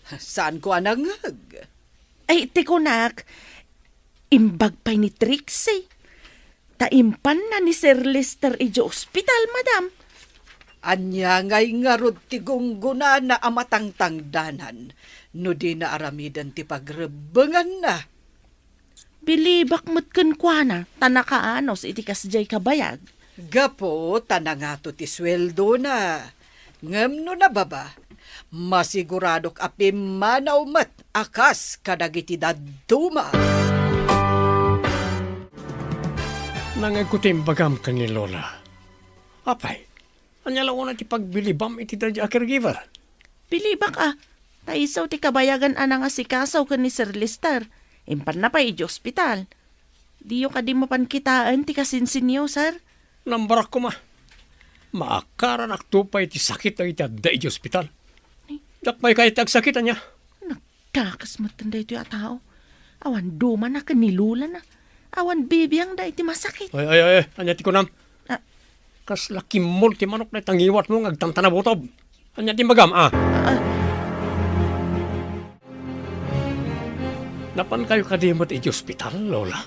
Saanko a nangngeg. Ay, ti kunak, imbag pay ni Trixie. Ta impanna ni Sir Lester idiay ospital, madam. Ania ngay ngarud ti gunggonana a matangtangdanan no dina aramiden ti pagrebbenganna? Bilibak met kenkuana, ta nakaanus iti kasdiay kabayag. Gapu ta nangato ti sueldona. Ngem no nababa, masiguradok a pimmanaw met a kas kadagiti dadduma. Nangngegko ti imbagam ken ni Lola. Apay, ania la unay ti pagbilibam iti daydi a caregiver? Bilibak a, ta isu ti kabayagan a nangasikaso ken ni Sir Lester. Impanna pay idiay ospital. Diyo kadi mapan kitaen ti kasinsinyo, sir? Nambarak koma. Maakaranakto pay ti sakit dagiti adda idiay ospital. Ay. Diak pay kayat ti agsakit, ania? Nagkakasmetten daytoy a tao. Awan dumana ken ni Lolana. Awan bibiangda iti masakit. Ay, ay, ay, ay. Ania ti kunam? Ah. Kasla kimmol ti manok dayta ngiwatmo nga agtantanabutob. Ania ti imbagam, a? Ah. Napankayo kadi met idiay ospital, Lola?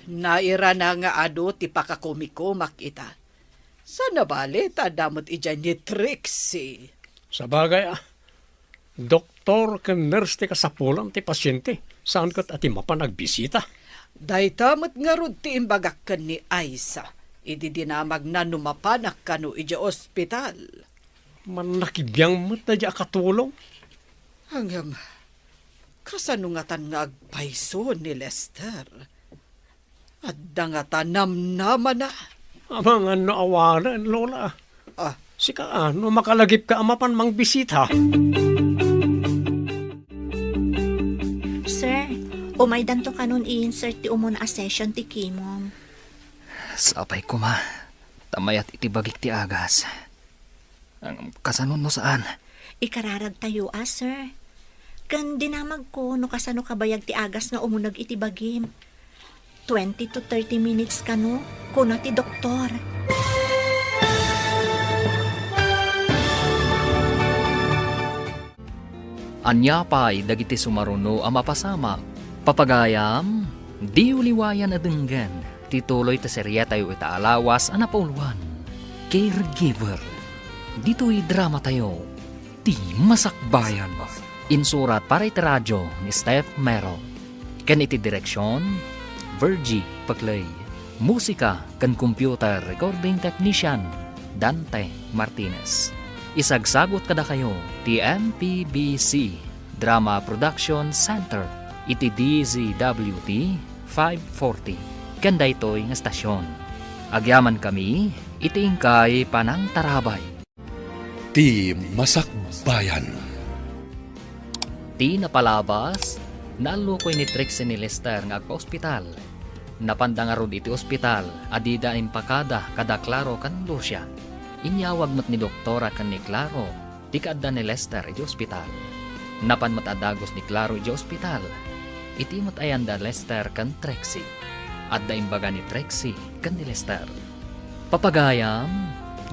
Nairana nga adu ti pakakumikumak ita. Saan a bale ta adda met idiay ni Trixie. Sabagay, a. Doktor ken nurse ti kasapulan ti pasiente, saan ket a ti mapan agbisita. Dayta met ngarud ti imbagak ken ni Aisa idi dinamagna no mapanak kano idiay ospital. Mannakibiang met daydi a katulong. Ngem, kasano ngatan nga agpayso ni Lester? Adda ngata namnamana? Amangan no awanen, Lola. Ah. Sika, a, no makalagipka a mapan mangbisita. Sir, umaydanto kanon i-insert ti umuna a session ti chemo. Sapay koma, ta mayat iti bagik ti agas. Ngem kasano no saan? Ikararagtayo a, sir. Ken dinamagko no kasano kabayag ti agas nga umuneg iti bagim. Twenty to thirty minutes kano, kuna ti doktor. Ania pay dagiti sumaruno a mapasamak? Papagayam, diyo liwayan a denggen. Ti tuloy ti serietayo ita a lawas a napauluan, Caregiver. Ditoy dramatayo, Ti Masakbayan. Insurat para iti radyo ni Steph Mero. Ken iti direksion, Virgie Paclay. Musika ken computer recording technician, Dante Martinez. Isagsagut kadakayo ti M P B C Drama Production Center iti D Z W T five forty. Ken daytoy nga estasion, agyamankami iti inkay panangtarabay. Ti Masakbayan. Ti napalabas, naallukoy ni Trixie ni Lester nga agpaospital. Napanda ngarud iti ospital a dida impakada kada Claro ken Lucia. Inyawag met ni doktora ken ni Claro ti kaadda ni Lester iti ospital. Napan met a dagus ni Claro iti ospital. Iti met ayanda Lester ken Trixie. Adda imbaga ni Trixie ken ni Lester. Papagayam,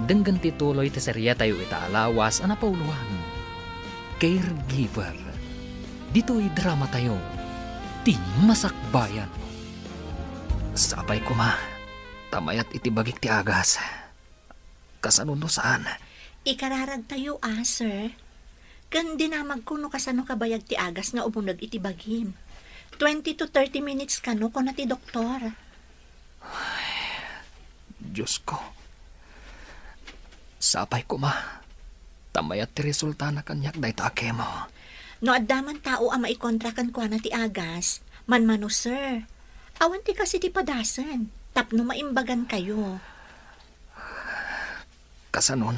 denggen ti tuloy ti serietayo ita a lawas a napauluan, Caregiver. Ditoy dramatayo, Ti Masakbayan. Sapay koma ta mayat iti bagik ti agas. Kasano no saan? Ikararagtayo a, sir. Ken dinamagko no kasano kabayag ti agas nga umuneg iti bagim. Twenty to thirty minutes kano, kuna ti doktor. Ay, Diyos ko. Sapay koma ta mayat ti resultana kaniak dayta a kemo. No adda man tao a maikontra kenkuana ti agas, manmano, sir. Awan ti kas iti padasen, tapno maimbagankayo. Kasanon,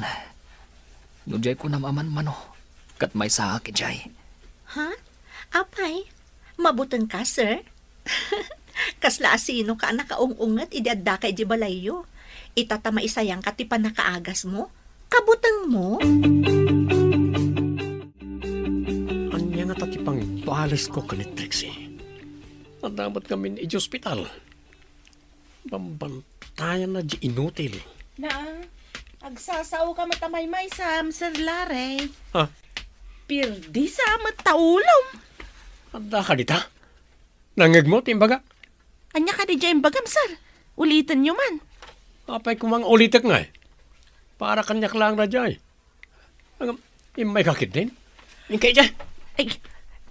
no diay kunam a manmano, ket maysaak idiay. Ha? Apay, mabutengka, sir? Kasla asinoka a nakaung-unget idi addaka idiay balayyo? Ita ta maisayangka ti pannakaagasmo? Kabutengmo? Ania ngata ti pangtualesko ken ni Trixie? Adda met ngamin idiay ospital. Bambantayanna diay inutil. Na, agsasaoka met a maymaysam, Sir Larry. Ha? Pirdisa met ta ulom. Adda ka dita? Nangngegmo ti imbagak? Ania kadi diay imbagam, sir? Ulitenyo man. Apay koma nga ulitek ngay? Para kaniak laeng daydiay. Ngem, immayka ketdin? Inkay diay. Ay,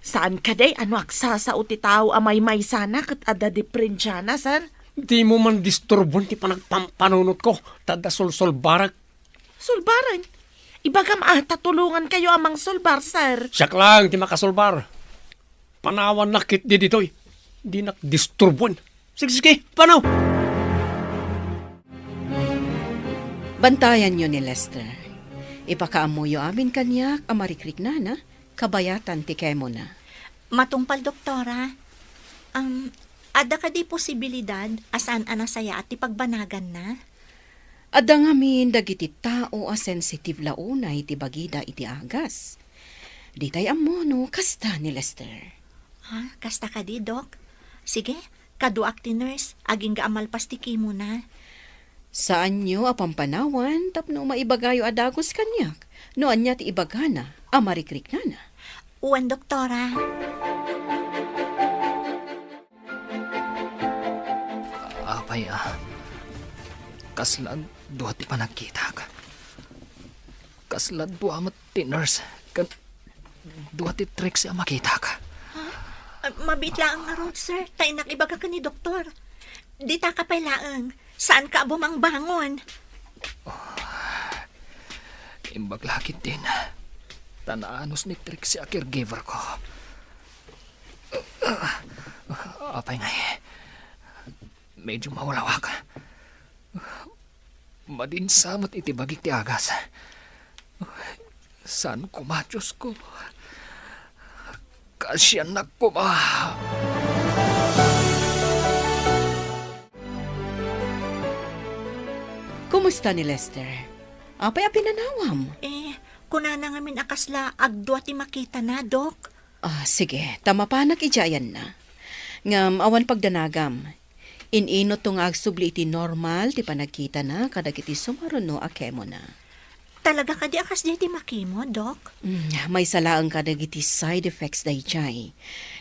saan kadi a no agsasao ti tao a maymaysana ket adda diperensiana, sir? Dimo man disturboen ti panagpampanunotko, ta adda sulsulbarek. Sulbaren? Ibagam a ta tulongankayo a mangsulbar, sir. Siak laeng ti makasulbar. Panawannak ketdi ditoy. Dinak disturboen. Sige, sige, panaw! Bantayanyo ni Lester. Ipakaammoyo amin kaniak a marikriknana, kabayatan ti kemona. Matungpal, doktora. Am, adda kadi posibilidad a saan a nasayaat ti pagbanaganna? Adda ngamin dagiti tao a sensitive la unay ti bagida iti agas. Ditay ammo no kasta ni Lester. Ha? Kasta kadi, Dok? Sige, kaduak ti nurse, agingga a malpas ti kemona. Saanyo a pampanawan tapno maibagayo a dagus kaniak no ania ti ibagana a marikriknana. Wen, doktora. Apay a, kasla dua ti panagkitak. Kasla dua met ti nurse ken dua ti Trixie a makitak. Ha? Ah, mabiit laeng ngarud, sir. Ta innak ibaga ken ni doktor. Ditaka pay laeng. Saanka a bumangbangon. Imbag la ketdin. Ta naanus ni Trixie a caregiver ko. Apay ngay, medyo mawlawak. Madinsa met iti bagik ti agas. Saan koma, Diosko? Kaasiannak koma. Kumusta ni Lester? Apay a pinanawam? Eh, kunana ngamin a kasla agdua ti makitana, Dok. Ah, sige, ta mapanak idiay ayanna. Ngem awan pagdanagam. In-inutto nga agsubli iti normal ti panagkitana kadagiti sumaruno a kemona. Talaga kadi a kasdiay ti makemo, Dok? Mm, maysa laeng kadagiti side effects daydiay.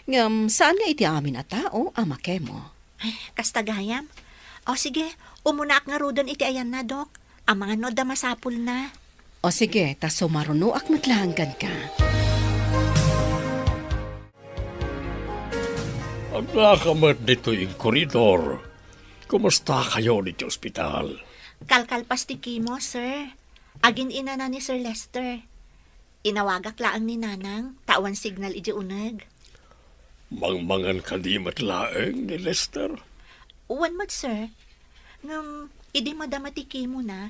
Ngem saan nga iti amin a tao a makemo. Ay, kasta gayam. O sige, umunaak ngaruden iti ayanna, Dok. Amangan no adda masapulna. O sige, ta sumarunoak met laeng kenka. Addaka met ditoy iti koridor. Kumustakayon iti ospital? Kalkalpas ti chemo, sir. Agin-inana ni Sir Lester. Inawagak laeng ni Nanang, ta awan signal idiay uneg. Mangmangan kadi met laeng ni Lester? Wen met, sir. Ngem, idi madama ti chemo na,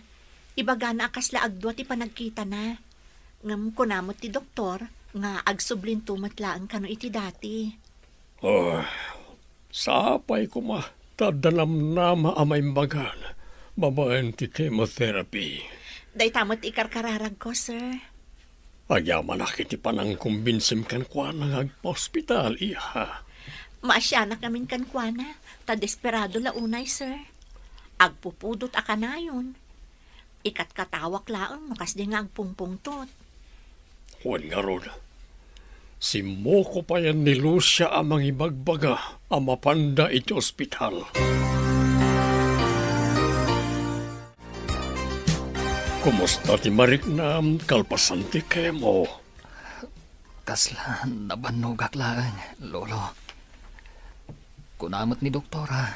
ibagana a kasla agdua ti panagkitana. Ngem kuna met ti doktor nga agsublinto met laeng kano iti dati. Oh, sapay koma, ta adda namnama a maimbagan babaen ti chemotherapy. Dayta met ti ikarkararagko, sir. Agyamanak iti panangkumbinsim kenkuana nga agpaospital, iha. Maasianak ngamin kenkuana, ta desperado la unay, sir. Agpupudot a kanayon. Ikatkatawak laeng no kasdi nga agpungpungtot. Wen ngarud, simmuko payen ni Lucia a mangibagbaga a mapanda iti ospital. Kumusta ti mariknam kalpasan ti chemo? Kasla nabannogak laeng, Lolo. Kuna met ni doktora,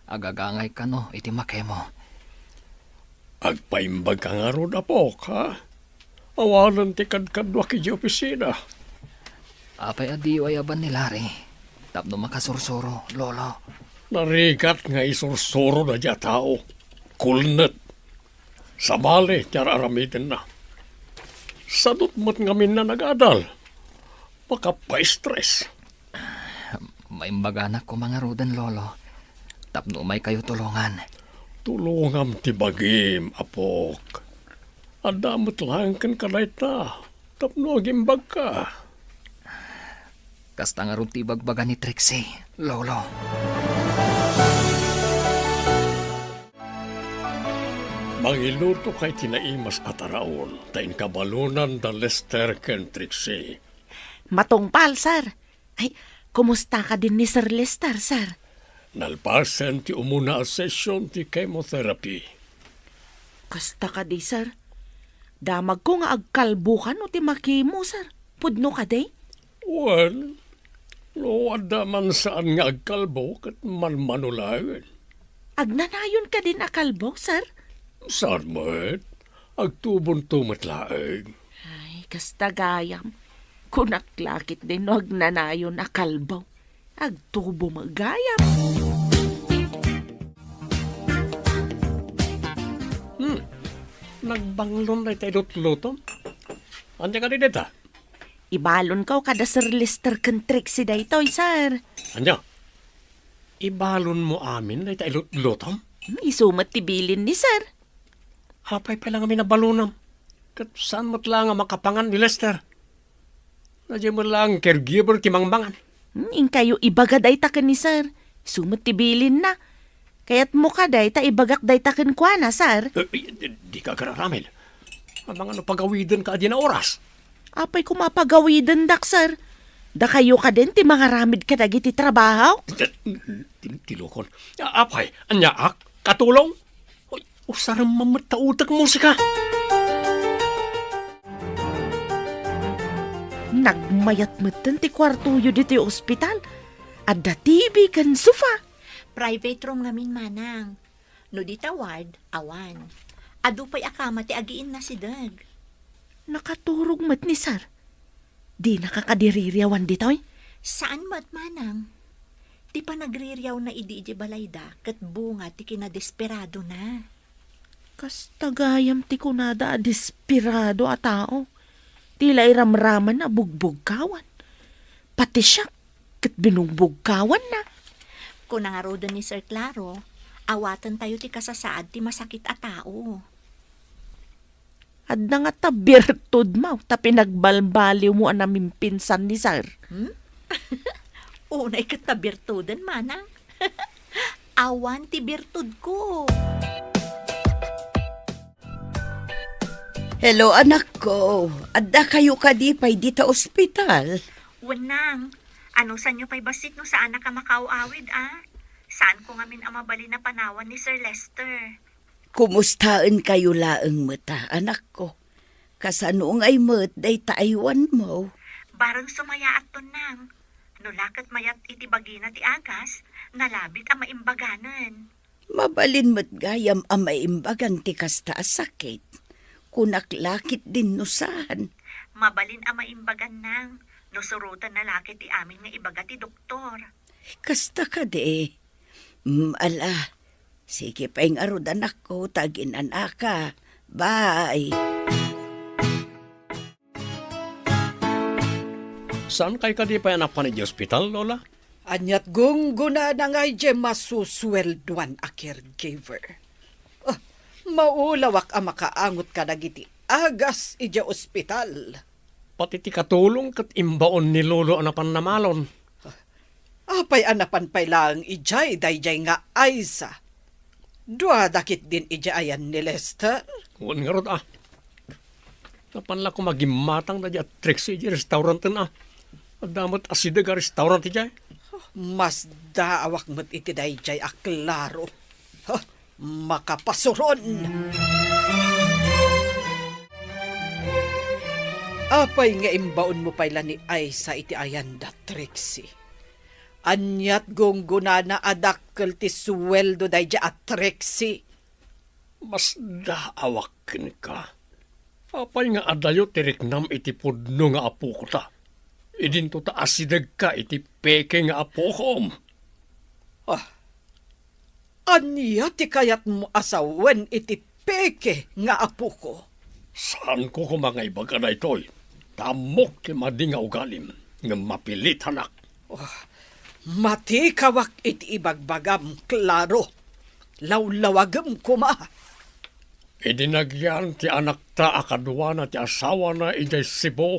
agagangay kano iti makemo. Agpaimbag ka ngarud, apok, ha? Awanen ti kadkaduak idiay opisina. Apay a diyo ayaban ni Larry tapno makasursuro, Lolo? Narigat nga isursuro daydiay a tao. Kulnet. Sabali ti ar-aramidenna. Sadut met ngamin a nagadal. Makapaistres. Maimbaganak koma ngaruden, Lolo, tapno umaykayo tulongan. Tulongam ti bagim, apok. Adda met laeng kenka dayta tapno agimbagka. Kasta ngarud ti ibagbaga ni Trixie, Lolo. Mangilutoka iti naimas a taraon, ta inka balonan da Lester ken Trixie. Matungpal, sir. Ay, kumusta kadin ni Sir Lester, sir? Nalpasen ti umuna a session ti chemotherapy. Kasta kadi, sir? Damagko nga agkalbo kano ti makemo, sir. Pudno kadi? Wen, no adda man saan nga agkalbo, ket manmano laeng. Agnanayon kadin a kalbo, sir? Saan met? Agtubonto met laeng. Ay, kasta gayam. Kunak la ketdi no agnanayon a kalbo. Agtubo met gayam. Hmm. Nagbanglon dayta ilutlutom. Ania kadi dayta? Ibalonko kada Sir Lester ken Trixie daytoy, sir. Ania? Ibalonmo amin dayta ilutlutom? Hmm, isu met ti bilin ni sir. Apay pay la ngamin a balonam? Ket saan met la nga makapangan ni Lester? Daydiay met la nga caregiver ti mangmangan. Hmm, inkayo ibaga dayta ken ni sir. Isu met ti bilinna. Kayatmo kadi ta ibagak dayta kenkuana, sir? Eh, eh, di, dika agar-aramid. Amangan no pagawidenka adina oras. Apay koma a pagawidendak, sir? Dakayo kadin ti mangaramid kadagiti trabaho? Ti, ti, ti lukon. A-, apay, aniaak? Katulong? Uy, usarem man met ta utek musika. Nagmayat metten ti kuartoyo ditoy ospital. Adda T V ken sofa. Private room ngamin, manang. No dita ward, awan. Adu pay a kama ti agiinnasideg. Nakaturog met ni sir. Dinaka kadi ririawan ditoy? Saan met, manang. Ti panagririawna idi idiay balayda ket bunga ti kinadesperadona. Kasta gayam ti kunada a desperado a tao. Ti la iramramanna a bugbugkawan. Pati siak ket binungbugkawanna. Kuna ngaruden ni Sir Claro, awatentayo ti kasasaad ti masakit a tao. Adda ngata birtudmo ta pinagbalbaliwmo a namimpinsan ni sir. Hmm? Unay ket ta birtuden, manang. Awan ti birtudko. Hello, anakko. Adda kayo kadi pay dita ospital? Wen, nang. Anusanyo pay bassit no saanak a makaaw-awid, a? Saanko ngamin a mabalin a panawan ni Sir Lester. Kumustaenkayo laeng met, anakko? Kasano ngay met dayta aywanmo? Bareng sumayaatton, Nang. No la ket mayat iti bagina ti agas, nalabit a maimbaganen. Mabalin met gayam a maimbagan ti kasta a sakit. Kunak la ketdin no saan. Mabalin a maimbagan, Nang, no surotenna la ket ti amin nga ibaga ti doktor. Kasta kadi. Mm, ala. Sige pay ngarud, anakko, ta aginanaka. Bye. Saankay kadi pay a napan idiay ospital, Lola? Ania't gunggonana nga idiay masusueldoan a caregiver. Ah, maulawak a makaangot kadagiti agas idiay ospital. Pati ti katulong ket imbaon ni Lolo a napan namalon. Apay a napan pay laeng idiay daydiay nga Aiza? Duada ketdin idiay ayan ni Lester? Wen ngarud a. Napan la koma gimmatang daydiay a Trixie idiay restauranten a. Adda met asideg a restaurant idiay. Masdaawak met iti daydiay a klaro. Ha, makapasuron. Apay nga imbaonmo pay la ni Aiza iti ayan da Trixie? Ania't gunggonana a dakkel ti sueldo daydiay a Trixie? Masdaawak kenka. Apay nga adayo ti riknam iti pudno nga apokota? Idinto ta asidegka iti peke nga apokom. Ah, ania ti kayatmo a sawen iti peke nga apoko? Saanko koma nga ibaga daytoy, ta ammok ti madi nga ugalim, ngem mapilitanak. Oh, matikawak iti ibagbagam, Claro. Lawlawagem koma. Idi nagyan ti anakta a kaduana ti asawana idiay Cebu,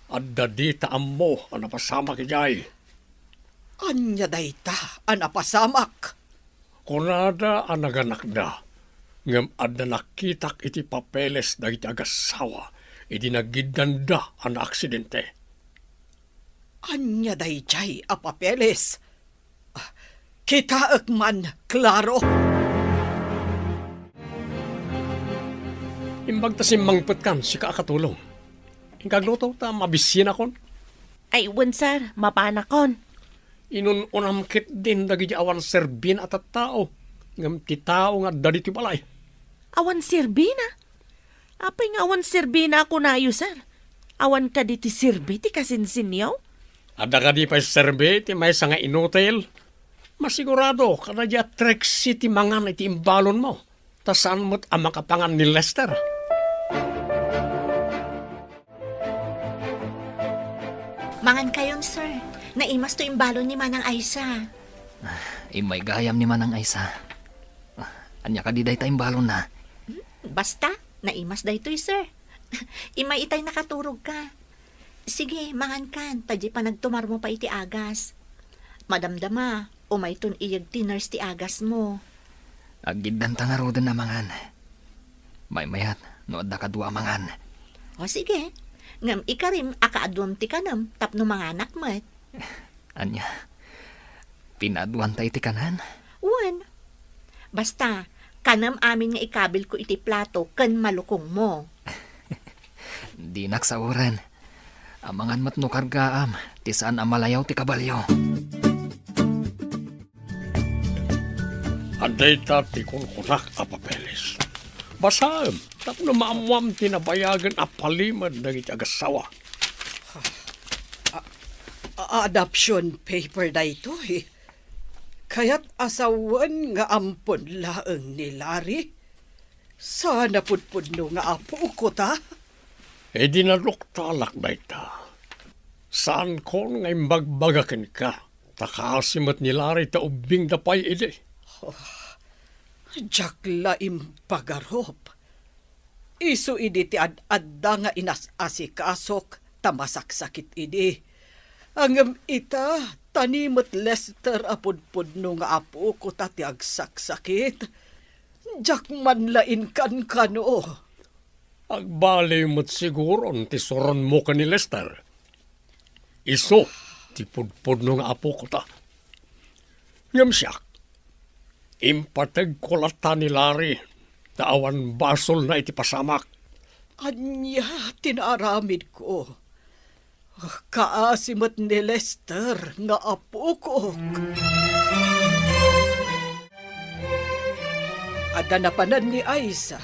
adda dita ammo a napasamak idiay. Ania dayta a napasamak? Kunada a naganakda, ngem adda nakitak iti papeles dagiti agassawa idi nagiddanda a naaksidente. Ania daydiay a papeles? Ah, kitaek man, Claro. Imbag ta simmangpetkan, sika a katulong. Inka agluto ta mabisinakon. Ay, wen, sir, mapanakon. Inun-unam ketdin dagiti awan serbina a tattao, ngem ti tao nga adda ditoy balay. Awan serbina? Apay nga awan serbina a kunayo, sir? Awan kadi ti serbi ti kasinsinyo? Adda kadi pay serbi ti maysa nga inutil? Masigurado, kada dia Trixie ti mangan iti imbalonmo, ta saan met a makapangan ni Lester. Mangan kayon, sir. Naimas to imbalon ni Manang Aisa. Immay gayam ni Manang Aisa. Ania kadi dayta imbalonna? Basta, naimas daytoy, sir. Immay itay nakaturogka. Sige, mangankan, ta di panagtumarmo pay iti agas. Madamdama, umayton iyeg ti nurse ti agasmo. Aggiddanta ngaruden a mangan. Maymayat, no adda kadua a mangan. O sige, ngem ikarim a kaaduam ti kanem tapno manganak met. Ania? Pinaaduanta iti kanan? Wen. Basta, kanem amin nga ikabilko iti plato ken malukongmo. Dinak saoren. Amangan met no kargaam ti saan a malayaw ti kabalio. Adda ita ti kunkunak a papeles. Basaem tapno maammoam ti nabayagen a palimed dagiti agassawa. A-, adoption paper daytoy. Kayat a sawen nga ampon laeng ni Larry? Saan a pudpudno nga apok ta? Idi naduktalak dayta, saankon nga imbagbaga kenka, ta kaasi met ni Larry ta ubbingda pay idi. Oh, diak la impagarup. Isu idi ti ad-adda nga inas-asikasok ta masaksakit idi. Ngem ita, ta ni met Lester a pudpudno nga apok ta ti agsaksakit. Diak man la inkankano. Agbaliw met siguron ti suronmo ken ni Lester. Isu ti pudpudno nga apok ta. Ngem siak, Impategko latta ni Larry, ta awan basolna iti pasamak. Ania ti naaramidko? Kaasi met ni Lester nga apokok. Adda napanen ni Aiza.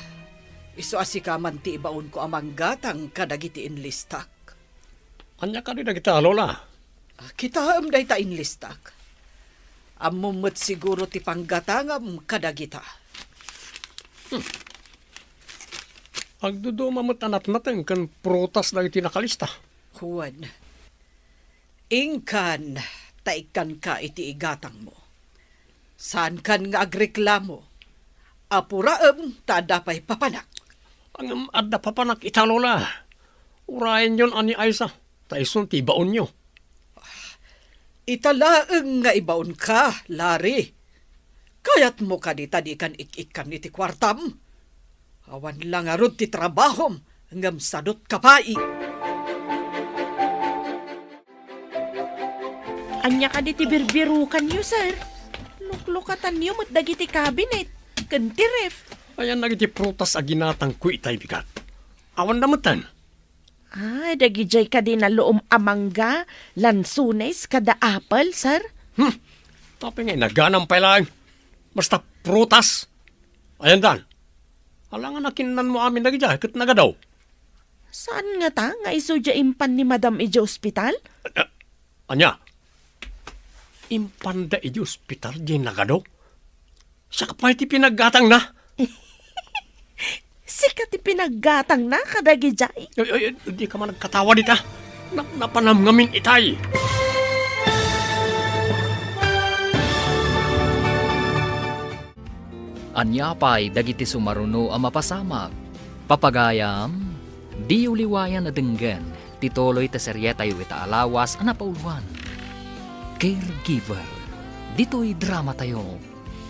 Isu a sika man ti ibaonko a manggatang kadagiti inlistak. Ania kadi dagita, Lola? Kitaem dayta inlistak. Ammom met siguro ti panggatangam kadagita. Hmm. Agduduma met a natnateng ken prutas dagiti nakalista. Wen, inkan ta ikkanka iti igatangmo. Saankan nga agreklamo. Apuraem ta adda pay papanak. Ngem adda papanak ita, Lola. Urayenyon a ni Aiza, ta isun ti ibaonyo. Ita laeng nga ibaonka, Larry. Kayatmo kadi ta dikan ik-ikkan iti kuartam? Awan la ngarud ti trabahom, ngem sadut ka pay. Ania kadi ti birbirukanyo, sir? Luklukatanyo met dagiti cabinet ken ti ref. Ayan dagiti prutas a ginatangko itay bigat. Awan da metten. Ay, dagidiay kadi naluom a mangga, lansones, kada apple, sir? Hmm. Apay nga inaganam pay laeng? Basta prutas. Ayan dan. Alangan a kinnanmo amin dagidiay ket nagadu. Saan ngata nga isu diay impan ni Madam idiay ospital? A-, a-, ania? Impanda idiay ospital diay nagadu? Siak pay ti pinaggatangna. Sika ti pinaggatangna kadagidiay? Ay, ay, ay, dika man agkatawa dita. Napnapanam ngamin itay. Ania pay dagiti sumaruno a mapasamak? Papagayam, diyo liwayan a denggen ti tuloy ti serietayo ita a lawas a napauluan, Caregiver. Ditoy dramatayo,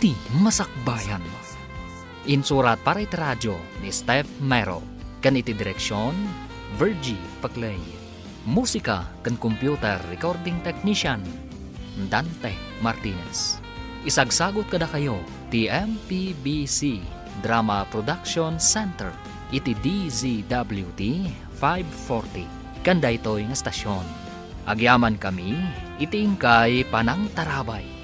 ti Masakbayan. Insurat para iti radio ni Steph Mero, ken iti direksion, Virgie Paclay. Musika ken computer recording technician, Dante Martinez. Isagsagut kadakayo ti M P B C Drama Production Center iti D Z W T five forty ken daytoy nga stasyon. Agyamankami iti inkay panangtarabay.